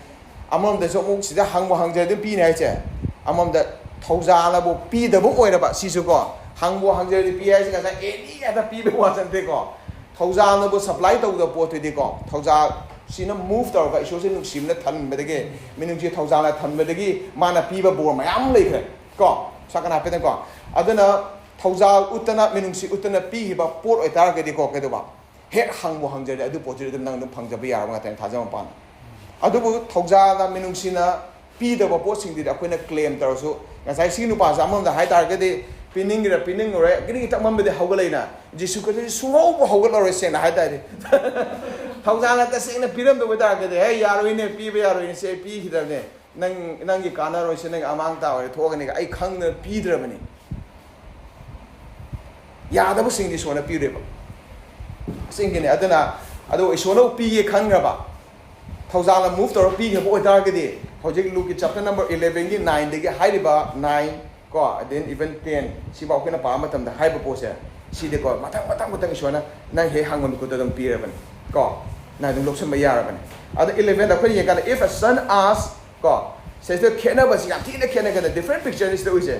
ꯑꯃꯔꯣꯝꯗꯁꯨ ꯑꯃꯨꯛ ꯁꯤꯗ "ꯍꯪꯕꯨ ꯍꯪꯖꯔꯗꯤ ꯄꯤꯅꯤ" ꯍꯥꯏꯁꯦ, ꯑꯃꯔꯣꯝꯗ ꯊꯧꯖꯥꯜꯅꯕꯨ ꯄꯤꯗꯕ ꯑꯣꯏꯔꯕ ꯁꯤꯁꯨꯀꯣ, "ꯍꯪꯕꯨ ꯍꯪꯖꯔꯗꯤ ꯄꯤ" ꯍꯥꯏꯁꯦ ꯉꯁꯥꯏ ꯑꯦꯅꯤ ꯉꯥꯛꯇ ꯄꯤꯕ ꯋꯥ ꯅꯠꯇꯦꯀꯣ꯫ ꯊꯧꯖꯥꯜꯅꯕꯨ supply ꯇꯧꯗꯕ ꯄꯣꯠꯇꯨꯗꯤꯀꯣ, ꯊꯧꯖꯥꯜꯁꯤꯅ move ꯇꯧꯔꯒ ꯏꯁꯣꯔꯁꯦ ꯅꯨꯡꯁꯤꯕꯅ ꯊꯟꯕꯗꯒꯤ, ꯃꯤꯅꯨꯡꯁꯤ ꯊꯧꯖꯥꯜꯅ ꯊꯟꯕꯗꯒꯤ ꯃꯥꯅ ꯄꯤꯕ ꯕꯣꯔ ꯃꯌꯥꯝ ꯂꯩꯈ꯭ꯔꯦ ꯀꯣ, ꯁꯥꯀꯟ ꯍꯥꯏꯐꯦꯠꯇꯪ ꯀꯣ꯫ ꯑꯗꯨꯅ ꯊꯧꯖꯥꯜ ꯎꯠꯇꯅ, ꯃꯤꯅꯨꯡꯁꯤ ꯎꯠꯇꯅ ꯄꯤꯈꯤꯕ ꯄꯣꯠ ꯑꯣꯏꯇꯥꯔꯒꯗꯤꯀꯣ, ꯀꯩꯗꯧꯕ? ꯍꯦꯛ ꯍꯪꯕꯨ ꯍꯪꯖꯔꯗꯤ ꯑꯗꯨ ꯄꯣꯠꯇꯨꯗꯤ ꯑꯗꯨꯝ ꯅꯪ ꯑꯗꯨꯝ ꯐꯪꯖꯕ ꯌꯥꯔꯕ ꯉꯥꯛꯇꯅꯤ, ꯊꯥꯖꯕ ꯃꯄꯥꯟ꯫ ꯑꯗꯨꯕꯨ ꯊꯧꯖꯥꯜꯅ, ꯃꯤꯅꯨꯡꯁꯤꯅ ꯄꯤꯗꯕ ꯄꯣꯠꯁꯤꯡꯗꯨꯗꯤ ꯑꯩꯈꯣꯏꯅ claim ꯇꯧꯔꯁꯨ, ꯉꯁꯥꯏ ꯁꯤ ꯅꯨꯄꯥꯁꯦ ꯑꯃꯔꯣꯝꯗ ꯍꯥꯏ ꯇꯥꯔꯒꯗꯤ ꯄꯤꯅꯤꯡꯒꯦꯔꯥ ꯄꯤꯅꯤꯡꯉꯨꯔꯦ, ꯒ꯭ꯔꯤꯒꯤ ꯇꯛꯃꯟꯕꯗꯤ ꯍꯧꯒꯠꯂꯛꯏꯅ꯫ ꯖꯤꯁꯨ ꯈ꯭ꯔꯤꯁꯇꯁꯤ ꯁꯨꯡꯍꯧꯕ ꯍꯧꯒꯠꯂꯔꯣꯏ, ꯁꯦꯡꯅ ꯍꯥꯏ ꯇꯥꯔꯗꯤ꯫ ꯊꯧꯖꯥꯜꯅ ꯇꯁꯦꯡꯅ ꯄꯤꯔꯝꯗꯕ ꯑꯣꯏ ꯇꯥꯔꯒꯗꯤ, "ꯍꯦ, ꯌꯥꯔꯣꯏꯅꯦ, ꯄꯤꯕ ꯌꯥꯔꯣꯏꯅꯦ, ꯁꯦ, ꯑꯩ ꯄꯤꯈꯤꯗꯕꯅꯦ, ꯅꯪ, ꯅꯪꯒꯤ ꯀꯥꯟꯅꯔꯣꯏꯁꯦ, ꯅꯪ ꯑꯃꯥꯡ ꯇꯥꯑꯣꯏꯔꯦ, ꯊꯣꯛꯑꯒꯅꯤꯒ ꯑꯩ ꯈꯪꯗꯅ ꯄꯤꯗ꯭ꯔꯕꯅꯤ"꯫ ꯌꯥꯗꯕꯁꯤꯡꯗꯤ ꯏꯁꯣꯔꯅ ꯄꯤꯔꯣꯏꯕ꯫ ꯑꯁꯦꯡꯀꯤꯅꯦ꯫ ꯑꯗꯨꯅ, ꯑꯗꯣ ꯏꯁꯣꯔꯅ ꯄꯤꯒꯦ ꯈꯟꯈ꯭ꯔꯕ, ꯊꯧꯖꯥꯜꯅ move ꯇꯧꯔꯒ ꯄꯤꯈ꯭ꯔꯕ ꯑꯣꯏꯇꯥꯔꯒꯗꯤ, ꯍꯧꯖꯤꯛ Lukeꯀꯤ chapter number elevenꯒꯤ nineꯗꯒꯤ ꯍꯥꯏꯔꯤꯕ nine ꯀꯣ, then even ten, ꯁꯤꯐꯥꯎ ꯑꯩꯈꯣꯏꯅ ꯄꯥꯕ ꯃꯇꯝꯗ ꯍꯥꯏꯕ ꯄꯣꯠꯁꯦ, ꯁꯤꯗꯤꯀꯣ, ꯃꯊꯪ, ꯃꯊꯪ, ꯃꯊꯪ ꯏꯁꯣꯔꯅ ꯅꯪ ꯍꯦꯛ ꯍꯪꯕ ꯃꯤꯀꯨꯞꯇ ꯑꯗꯨꯝ ꯄꯤꯔꯕꯅꯤ ꯀꯣ, ꯅꯪ ꯑꯗꯨꯝ ꯂꯧꯁꯤꯟꯕ ꯌꯥꯔꯕꯅꯤ꯫ ꯑꯗꯣ elevenꯗ ꯑꯩꯈꯣꯏꯅ ꯌꯦꯡꯀꯥꯟꯗ, "If a son ask" ꯀꯣ, ꯁꯤꯗ ꯈꯦꯠꯅꯕꯁꯤ ꯌꯥꯝ ꯊꯤꯅ ꯈꯦꯠꯅꯒꯅꯤ, different picture ꯅꯤ ꯁꯤꯗ ꯎꯏꯁꯦ꯫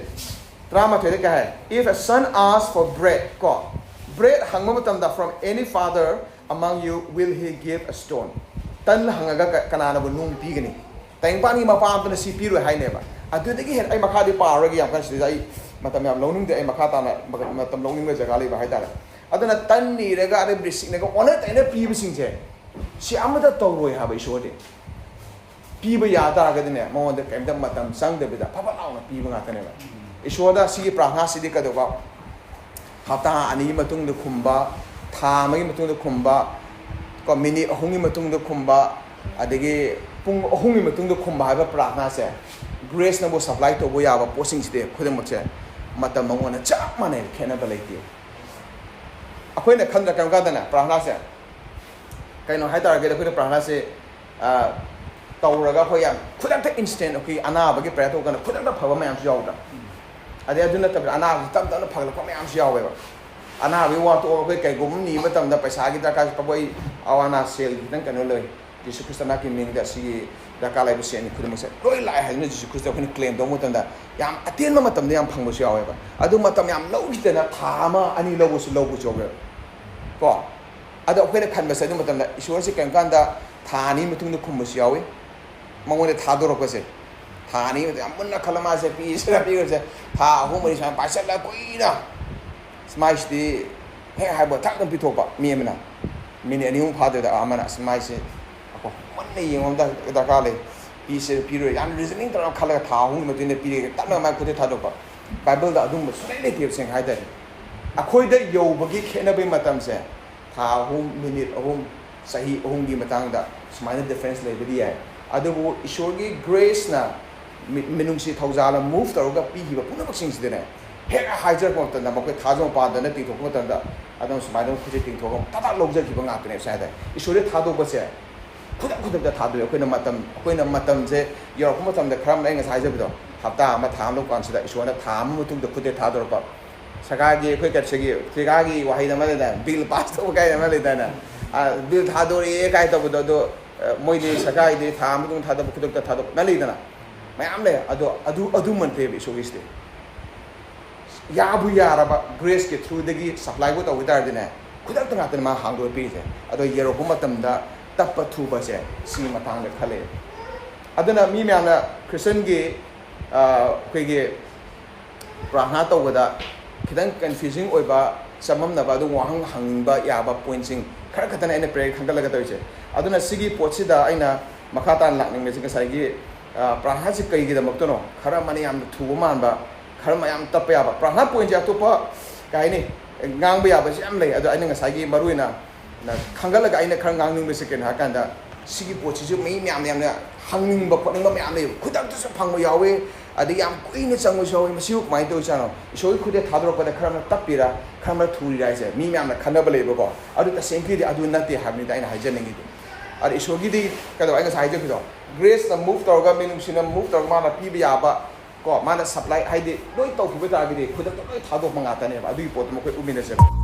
ꯇꯔꯥꯃꯥꯊꯣꯏꯗ ꯀꯩ ꯍꯥꯏ? "If a son asks for bread" ꯀꯣ, bread ꯍꯪꯕ ꯃꯇꯝꯗ, "from any father among you will he give a stone?" ꯇꯟ ꯍꯪꯉꯒ ꯀ- ꯀꯅꯥꯅꯕꯨ ꯅꯨꯡ ꯄꯤꯒꯅꯤ? ꯇꯥꯏꯕꯪꯄꯥꯟꯒꯤ ꯃꯄꯥ ꯑꯝꯇꯅ ꯁꯤ ꯄꯤꯔꯣꯏ ꯍꯥꯏꯅꯦꯕ꯫ ꯑꯗꯨꯗꯒꯤ ꯍꯦꯟꯅ ꯑꯩ ꯃꯈꯥꯗꯤ ꯄꯥꯔꯔꯣꯏꯒꯦ ꯌꯥꯝ ꯀꯟꯅ, ꯁꯤꯗ ꯑꯩ ꯃꯇꯝ ꯌꯥꯝ ꯂꯧꯅꯤꯡꯗꯦ꯫ ꯑꯩ ꯃꯈꯥ ꯇꯥꯅ ꯃ- ꯃꯇꯝ ꯂꯧꯅꯤꯡꯕ ꯖꯒꯥ ꯂꯩꯕ ꯍꯥꯏꯇꯥꯔꯦ꯫ ꯑꯗꯨꯅ ꯇꯟ ꯅꯤꯔꯒ ꯑꯗꯩ ꯕ꯭ꯔꯤꯁꯤꯛꯅꯒ ꯑꯣꯟꯅ ꯇꯩꯅ ꯄꯤꯕꯁꯤꯡꯁꯦ, ꯁꯤ ꯑꯃꯇ ꯇꯧꯔꯣꯏ ꯍꯥꯏꯕ ꯏꯁꯣꯔꯗꯤ꯫ ꯄꯤꯕ ꯌꯥ ꯇꯥꯔꯒꯗꯤꯅꯦ, ꯃꯉꯣꯟꯗ ꯀꯩꯝꯇ ꯃꯇꯝ ꯆꯪꯗꯕꯤꯗ ꯐꯠ ꯐꯠ ꯂꯥꯎꯅ ꯄꯤꯕ ꯉꯥꯛꯇꯅꯦꯕ꯫ ꯏꯁꯣꯔꯗ ꯁꯤꯒꯤ ꯄ꯭ꯔꯥꯔꯊꯅꯥꯁꯤꯗꯤ ꯀꯩꯗꯧꯕ? ꯍꯞꯇꯥ ꯑꯅꯤꯒꯤ ꯃꯇꯨꯡꯗ ꯈꯨꯝꯕ, ꯊꯥ ꯑꯃꯒꯤ ꯃꯇꯨꯡꯗ ꯈꯨꯝꯕ, ꯀꯣ, ꯃꯤꯅꯤꯠ ꯑꯍꯨꯝꯒꯤ ꯃꯇꯨꯡꯗ ꯈꯨꯝꯕ, ꯑꯗꯒꯤ ꯄꯨꯡ ꯑꯍꯨꯝꯒꯤ ꯃꯇꯨꯡꯗ ꯈꯨꯝꯕ ꯍꯥꯏꯕ ꯄ꯭ꯔꯥꯔꯊꯅꯥꯁꯦ, ꯒ꯭ꯔꯦꯁꯅꯕꯨ ꯁꯄ꯭ꯂꯥꯏ ꯇꯧꯕ ꯌꯥꯕ ꯄꯣꯠꯁꯤꯡꯁꯤꯗꯤ ꯈꯨꯗꯤꯡꯃꯛꯁꯦ ꯃꯇꯝ ꯃꯉꯣꯟꯗ ꯆꯞ ꯃꯥꯟꯅꯩ, ꯈꯦꯠꯅꯕ ꯂꯩꯇꯦ꯫ ꯑꯩꯈꯣꯏꯅ ꯈꯟꯗ꯭ꯔ ꯀꯔꯝ ꯀꯥꯟꯗꯅ ꯄ꯭ꯔꯥꯔꯊꯅꯥꯁꯦ ꯀꯩꯅꯣ ꯍꯥꯏ ꯇꯥꯔꯒꯗꯤ, ꯑꯩꯈꯣꯏꯅ ꯄ꯭ꯔꯥꯔꯊꯅꯥꯁꯦ, ꯑ, ꯇꯧꯔꯒ ꯑꯩꯈꯣꯏ ꯌꯥꯝ ꯈꯨꯗꯛꯇ, instant, ꯑꯩꯈꯣꯏ ꯑꯅꯥꯕꯒꯤ ꯄ꯭ꯔꯦꯌꯔ ꯇꯧꯕ ꯀꯥꯟꯗ ꯈꯨꯗꯛꯇ ꯐꯕ ꯃꯌꯥꯝꯁꯨ ꯌꯥꯎꯗ꯭ꯔꯥ? ꯑꯗꯩ ꯑꯗꯨ ꯅꯠꯇꯕꯤꯗ ꯑꯅꯥꯕꯁꯤ ꯇꯞ ꯇꯞꯅ ꯐꯒꯠꯂꯛꯄ ꯃꯌꯥꯝꯁꯨ ꯌꯥꯎꯋꯦꯕ꯫ ꯑꯅꯥꯕꯒꯤ ꯋꯥ ꯇꯣꯛꯑꯒ ꯑꯩꯈꯣꯏ ꯀꯩꯒꯨꯝꯕ ꯑꯃ ꯅꯤꯕ ꯃꯇꯝꯗ ꯄꯩꯁꯥꯒꯤ ꯗꯔꯀꯥꯔꯁꯨ ꯇꯧꯕ, ꯑꯩ ꯑꯋꯥ ꯑꯅꯥ ꯁꯦꯜ ꯈꯤꯇꯪ ꯀꯩꯅꯣ ꯂꯩ, ꯖꯤꯁꯨ ꯈ꯭ꯔꯤꯁꯇ ꯅꯥꯀꯤ ꯃꯤꯡꯗ ꯑꯁꯤꯒꯤ ꯗꯔꯀꯥꯔ ꯂꯩꯕ ꯁꯦꯜꯅꯤ ꯈꯨꯗꯤꯡꯃꯛꯁꯦ ꯂꯣꯏ ꯂꯥꯛꯑꯦ ꯍꯥꯏꯗꯨꯅ ꯖꯤꯁꯨ ꯈ꯭ꯔꯤꯁꯇ ꯑꯩꯈꯣꯏꯅ ꯀ꯭ꯂꯦꯝ ꯇꯧꯕ ꯃꯇꯝꯗ ꯌꯥꯝ ꯑꯇꯦꯟꯕ ꯃꯇꯝꯗ ꯌꯥꯝ ꯐꯪꯕꯁꯨ ꯌꯥꯎꯋꯦꯕ꯫ ꯑꯗꯨ ꯃꯇꯝ ꯌꯥꯝ ꯂꯧꯈꯤꯗꯅ ꯊꯥ ꯑꯃ ꯑꯅꯤ ꯂꯧꯕꯁꯨ ꯂꯧꯕꯁꯨ ꯌꯥꯎꯋꯦꯕ꯫ ꯀꯣ? ꯑꯗꯣ ꯑꯩꯈꯣꯏꯅ ꯈꯟꯕꯁꯦ ꯑꯗꯨ ꯃꯇꯝꯗ ꯏꯁꯣꯔꯁꯦ ꯀꯔꯤꯒꯨꯝꯕ ꯀꯥꯟꯗ ꯊꯥ ꯑꯅꯤ ꯃꯇꯨꯡꯗ ꯈꯨꯝꯕꯁꯨ ꯌꯥꯎꯏ꯫ ꯃꯉꯣꯟꯗ ꯊꯥꯗꯣꯔꯛꯄꯁꯦ, ꯊꯥ ꯑꯅꯤ ꯃꯇꯨꯡ ꯌꯥꯝ ꯃꯨꯟꯅ ꯈꯜꯂ ꯃꯥꯁꯦ ꯄꯤꯁꯤꯔ ꯄꯤꯔꯣꯏꯁꯦ, ꯊꯥ ꯑꯍꯨꯝ ꯃꯔꯤ ꯁꯨꯃꯥꯏꯅ ꯄꯥꯏꯁꯤꯜꯂ ꯀꯨꯏꯅ, ꯃꯥꯏꯁꯤꯗꯤ ꯍꯦꯛ ꯍꯥꯏꯕ ꯊꯛ ꯑꯗꯨꯝ ꯄꯤꯊꯣꯛꯄ꯫ ꯃꯤ ꯑꯃꯅ ꯃꯤꯅꯤꯠ ꯑꯅꯤ ꯑꯍꯨꯝ ꯐꯥꯗꯣꯏꯗ ꯑꯃꯅ, "ꯑꯁ, ꯃꯥꯏꯁꯦ ꯑꯩꯈꯣꯏ ꯃꯨꯟꯅ ꯌꯦꯡꯕ ꯑꯃ ꯗꯔꯀꯥꯔ ꯂꯩ, ꯄꯤꯁꯤꯔ ꯄꯤꯔꯣꯏ", ꯌꯥꯝ reasoning ꯇꯧꯔꯒ ꯈꯜꯂꯒ ꯊꯥ ꯑꯍꯨꯝꯒꯤ ꯃꯇꯨꯡꯗ ꯄꯤꯔꯒꯦ ꯇꯞꯅ ꯃꯥꯏ ꯈꯨꯠꯇ ꯊꯥꯗꯣꯛꯄ꯫ ꯕꯥꯏꯕꯜꯗ ꯑꯗꯨꯒꯨꯝꯕ ꯁꯨꯡꯂꯩ ꯂꯩꯇꯦꯕ, ꯁꯦꯡꯅ ꯍꯥꯏ ꯇꯥꯔꯗꯤ꯫ ꯑꯩꯈꯣꯏꯗ ꯌꯧꯕꯒꯤ ꯈꯦꯠꯅꯕꯒꯤ ꯃꯇꯝꯁꯦ ꯊꯥ ꯑꯍꯨꯝ, ꯃꯤꯅꯤꯠ ꯑꯍꯨꯝ, ꯆꯍꯤ ꯑꯍꯨꯝꯒꯤ ꯃꯇꯥꯡꯗ ꯁꯨꯃꯥꯏꯅ difference ꯂꯩꯕꯗꯤ ꯌꯥꯏ꯫ ꯑꯗꯨꯕꯨ ꯏꯁꯣꯔꯒꯤ graceꯅ ꯃꯤ-, ꯃꯤꯅꯨꯡꯁꯤ ꯊꯧꯖꯥꯜꯅ move ꯇꯧꯔꯒ ꯄꯤꯈꯤꯕ ꯄꯨꯝꯅꯃꯛꯁꯤꯡꯁꯤꯗꯅꯦ, ꯍꯦꯛ ꯍꯥꯏꯖꯔꯛꯄ ꯃꯇꯝꯗ, ꯃꯈꯣꯏ ꯊꯥꯖꯕ ꯄꯥꯟꯗꯅ ꯇꯤꯡꯊꯣꯛꯄ ꯃꯇꯝꯗ, ꯑꯗꯨꯝ ꯁꯨꯃꯥꯏꯅ ꯈꯨꯠꯁꯦ ꯇꯤꯡꯊꯣꯛꯑꯒ ꯇꯥꯇꯥ ꯂꯧꯖꯈꯤꯕ ꯉꯥꯛꯇꯅꯦꯕ꯫ ꯁꯨꯃꯥꯏꯅ ꯏꯁꯣꯔꯗ ꯊꯥꯗꯣꯛꯄꯁꯦ ꯈꯨꯗꯛ ꯈꯨꯗꯛꯇ ꯊꯥꯗꯣꯛꯑꯦ꯫ ꯑꯩꯈꯣꯏꯅ ꯃꯇꯝ, ꯑꯩꯈꯣꯏꯅ ꯃꯇꯝꯁꯦ ꯌꯧꯔꯛꯄ ꯃꯇꯝꯗ, ꯈꯔ ꯑꯃꯅ ꯑꯩ ꯉꯁꯥꯏ ꯍꯥꯏꯖꯕꯗꯣ, ꯍꯞꯇꯥ ꯑꯃ, ꯊꯥ ꯑꯃ ꯂꯧꯕ ꯀꯥꯟꯁꯤꯗ ꯏꯁꯣꯔꯅ ꯊꯥ ꯑꯃ ꯃꯇꯨꯡꯗ ꯈꯨꯠꯇ ꯊꯥꯗꯣꯔꯛꯄ꯫ ꯁꯔꯀꯥꯔꯒꯤ, ꯑꯩꯈꯣꯏ ꯀꯔꯁꯤꯒꯤ, ꯁꯔꯀꯥꯔꯒꯤ ꯋꯥꯍꯩꯗ ꯑꯃ ꯂꯩꯗꯥꯏ, ꯕꯤꯜ ꯄꯥꯁ ꯇꯧꯕ ꯀꯥꯏꯅ ꯑꯃ ꯂꯩꯗꯥꯏꯅꯦ? ꯑ, ꯕꯤꯜ ꯊꯥꯗꯣꯔꯛꯑꯦ ꯀꯥꯏ ꯇꯧꯕꯗꯣ, ꯑꯗꯣ, ꯑ, ꯃꯣꯏꯗꯤ ꯁꯔꯀꯥꯔꯒꯤꯗꯤ ꯊꯥ ꯑꯃ ꯃꯇꯨꯡ ꯊꯥꯗꯣꯛꯄ ꯈꯨꯗꯛꯇ ꯊꯥꯗꯣꯛꯄ ꯂꯩꯗꯅ꯫ ꯃꯌꯥꯝ ꯂꯩ꯫ ꯑꯗꯣ ꯑꯗꯨ ꯑꯗꯨ ꯃꯟꯇꯦꯕ ꯏꯁꯣꯔꯒꯤꯁꯤꯗꯤ꯫ ꯌꯥꯕꯨ ꯌꯥꯔꯕ graceꯀꯤ throughꯗꯒꯤ supplyꯕꯨ ꯇꯧꯈꯤ ꯇꯥꯔꯗꯤꯅꯦ, ꯈꯨꯗꯛꯇ ꯉꯥꯛꯇꯅꯦ ꯃꯥ ꯍꯥꯡꯗꯣꯛꯑ ꯄꯤꯔꯤꯁꯦ꯫ ꯑꯗꯣ ꯌꯧꯔꯛꯄ ꯃꯇꯝꯗ ꯇꯞꯄ ꯊꯨꯕꯁꯦ ꯁꯤꯒꯤ ꯃꯇꯥꯡꯗ ꯈꯜꯂꯦ꯫ ꯑꯗꯨꯅ ꯃꯤ ꯃꯌꯥꯝꯅ Christianꯒꯤ ꯑꯩꯈꯣꯏꯒꯤ ꯄ꯭ꯔꯥꯔꯊꯅꯥ ꯇꯧꯕꯗ ꯈꯤꯇꯪ confusing ꯑꯣꯏꯕ, ꯆꯃꯝꯅꯕ, ꯑꯗꯨ ꯋꯥꯍꯪ ꯍꯪꯅꯤꯡꯕ ꯌꯥꯕ pointꯁꯤꯡ ꯈꯔ ꯈꯛꯇꯅꯦ ꯑꯩꯅ prayer ꯈꯟꯒꯠꯂꯒ ꯇꯧꯔꯤꯁꯦ꯫ ꯑꯗꯨꯅ ꯁꯤꯒꯤ ꯄꯣꯠꯁꯤꯗ ꯑꯩꯅ ꯃꯈꯥ ꯇꯥꯅ ꯂꯥꯛꯅꯤꯡꯕꯁꯤ ꯉꯁꯥꯏꯒꯤ ꯄ꯭ꯔꯥꯔꯊꯅꯥꯁꯤ ꯀꯩꯒꯤꯗꯃꯛꯇꯅꯣ, ꯈꯔ ꯑꯃꯅ ꯌꯥꯝꯅ ꯊꯨꯕ ꯃꯥꯟꯕ, ꯈꯔ ꯑꯃ ꯌꯥꯝ ꯇꯞꯄ ꯌꯥꯕ꯫ ꯄ꯭ꯔꯥꯔꯊꯅꯥ pointꯁꯦ ꯑꯇꯣꯞꯄ ꯀꯩ ꯍꯥꯏꯅꯤ, ꯉꯥꯡꯕ ꯌꯥꯕꯁꯤ ꯌꯥꯝ ꯂꯩ꯫ ꯑꯗꯣ ꯑꯩꯅ ꯉꯁꯥꯏꯒꯤ ꯃꯔꯨ ꯑꯣꯏꯅ ꯅ ꯈꯟꯒꯠꯂꯒ ꯑꯩꯅ ꯈꯔ ꯉꯥꯡꯅꯤꯡꯕꯁꯦ ꯀꯩꯅꯣ ꯍꯥꯏꯀꯥꯟꯗ, ꯁꯤꯒꯤ ꯄꯣꯠꯁꯤꯁꯨ ꯃꯤ ꯃꯌꯥꯝ ꯌꯥꯝꯅ ꯍꯪꯅꯤꯡꯕ ꯈꯣꯠꯅꯤꯡꯕ ꯃꯌꯥꯝ ꯂꯩꯌꯦꯕ꯫ ꯈꯨꯗꯛꯇꯁꯨ ꯐꯪꯕ ꯌꯥꯎꯋꯦ, ꯑꯗꯩ ꯌꯥꯝ ꯀꯨꯏꯅ ꯆꯪꯕꯁꯨ ꯌꯥꯎꯋꯦ꯫ ꯃꯁꯤꯕꯨ ꯀꯃꯥꯏꯅ ꯇꯧꯔꯤꯖꯥꯠꯅꯣ? ꯏꯁꯣꯔꯒꯤ ꯈꯨꯠꯇ ꯊꯥꯗꯣꯔꯛꯄꯗ ꯈꯔ ꯑꯃꯅ ꯇꯞꯄꯤꯔꯥ, ꯈꯔ ꯑꯃꯅ ꯊꯨꯔꯤꯔꯥ ꯍꯥꯏꯁꯦ ꯃꯤ ꯃꯌꯥꯝꯅ ꯈꯟꯅꯕ ꯂꯩꯌꯦꯕꯀꯣ꯫ ꯑꯗꯨ ꯇꯁꯦꯡꯀꯤꯗꯤ ꯑꯗꯨ ꯅꯠꯇꯦ ꯍꯥꯏꯕꯅꯤꯗ ꯑꯩꯅ ꯍꯥꯏꯖꯅꯤꯡꯉꯤꯗꯤ꯫ ꯑꯗ ꯏꯁꯣꯔꯒꯤꯗꯤ ꯀꯩꯗꯧꯕ, ꯑꯩ ꯉꯁꯥꯏ ꯍꯥꯏꯖꯈꯤꯗꯣ, graceꯅ move ꯇꯧꯔꯒ, ꯃꯤꯅꯨꯡꯁꯤꯅ move ꯇꯧꯔꯒ ꯃꯥꯅ ꯄꯤꯕ ꯌꯥꯕ ꯀꯣ, ꯃꯥꯅ supply ꯍꯥꯏꯗꯤ ꯂꯣꯏ ꯇꯧꯈꯤꯕ ꯇꯥꯔꯒꯗꯤ ꯈꯨꯗꯛꯇ ꯂꯣꯏ ꯊꯥꯗꯣꯛꯄ ꯉꯥꯛꯇꯅꯦꯕ꯫ ꯑꯗꯨꯒꯤ ꯄꯣꯠꯇꯨ ꯃꯈꯣꯏ ꯎꯃꯤꯟꯅꯖꯕ꯫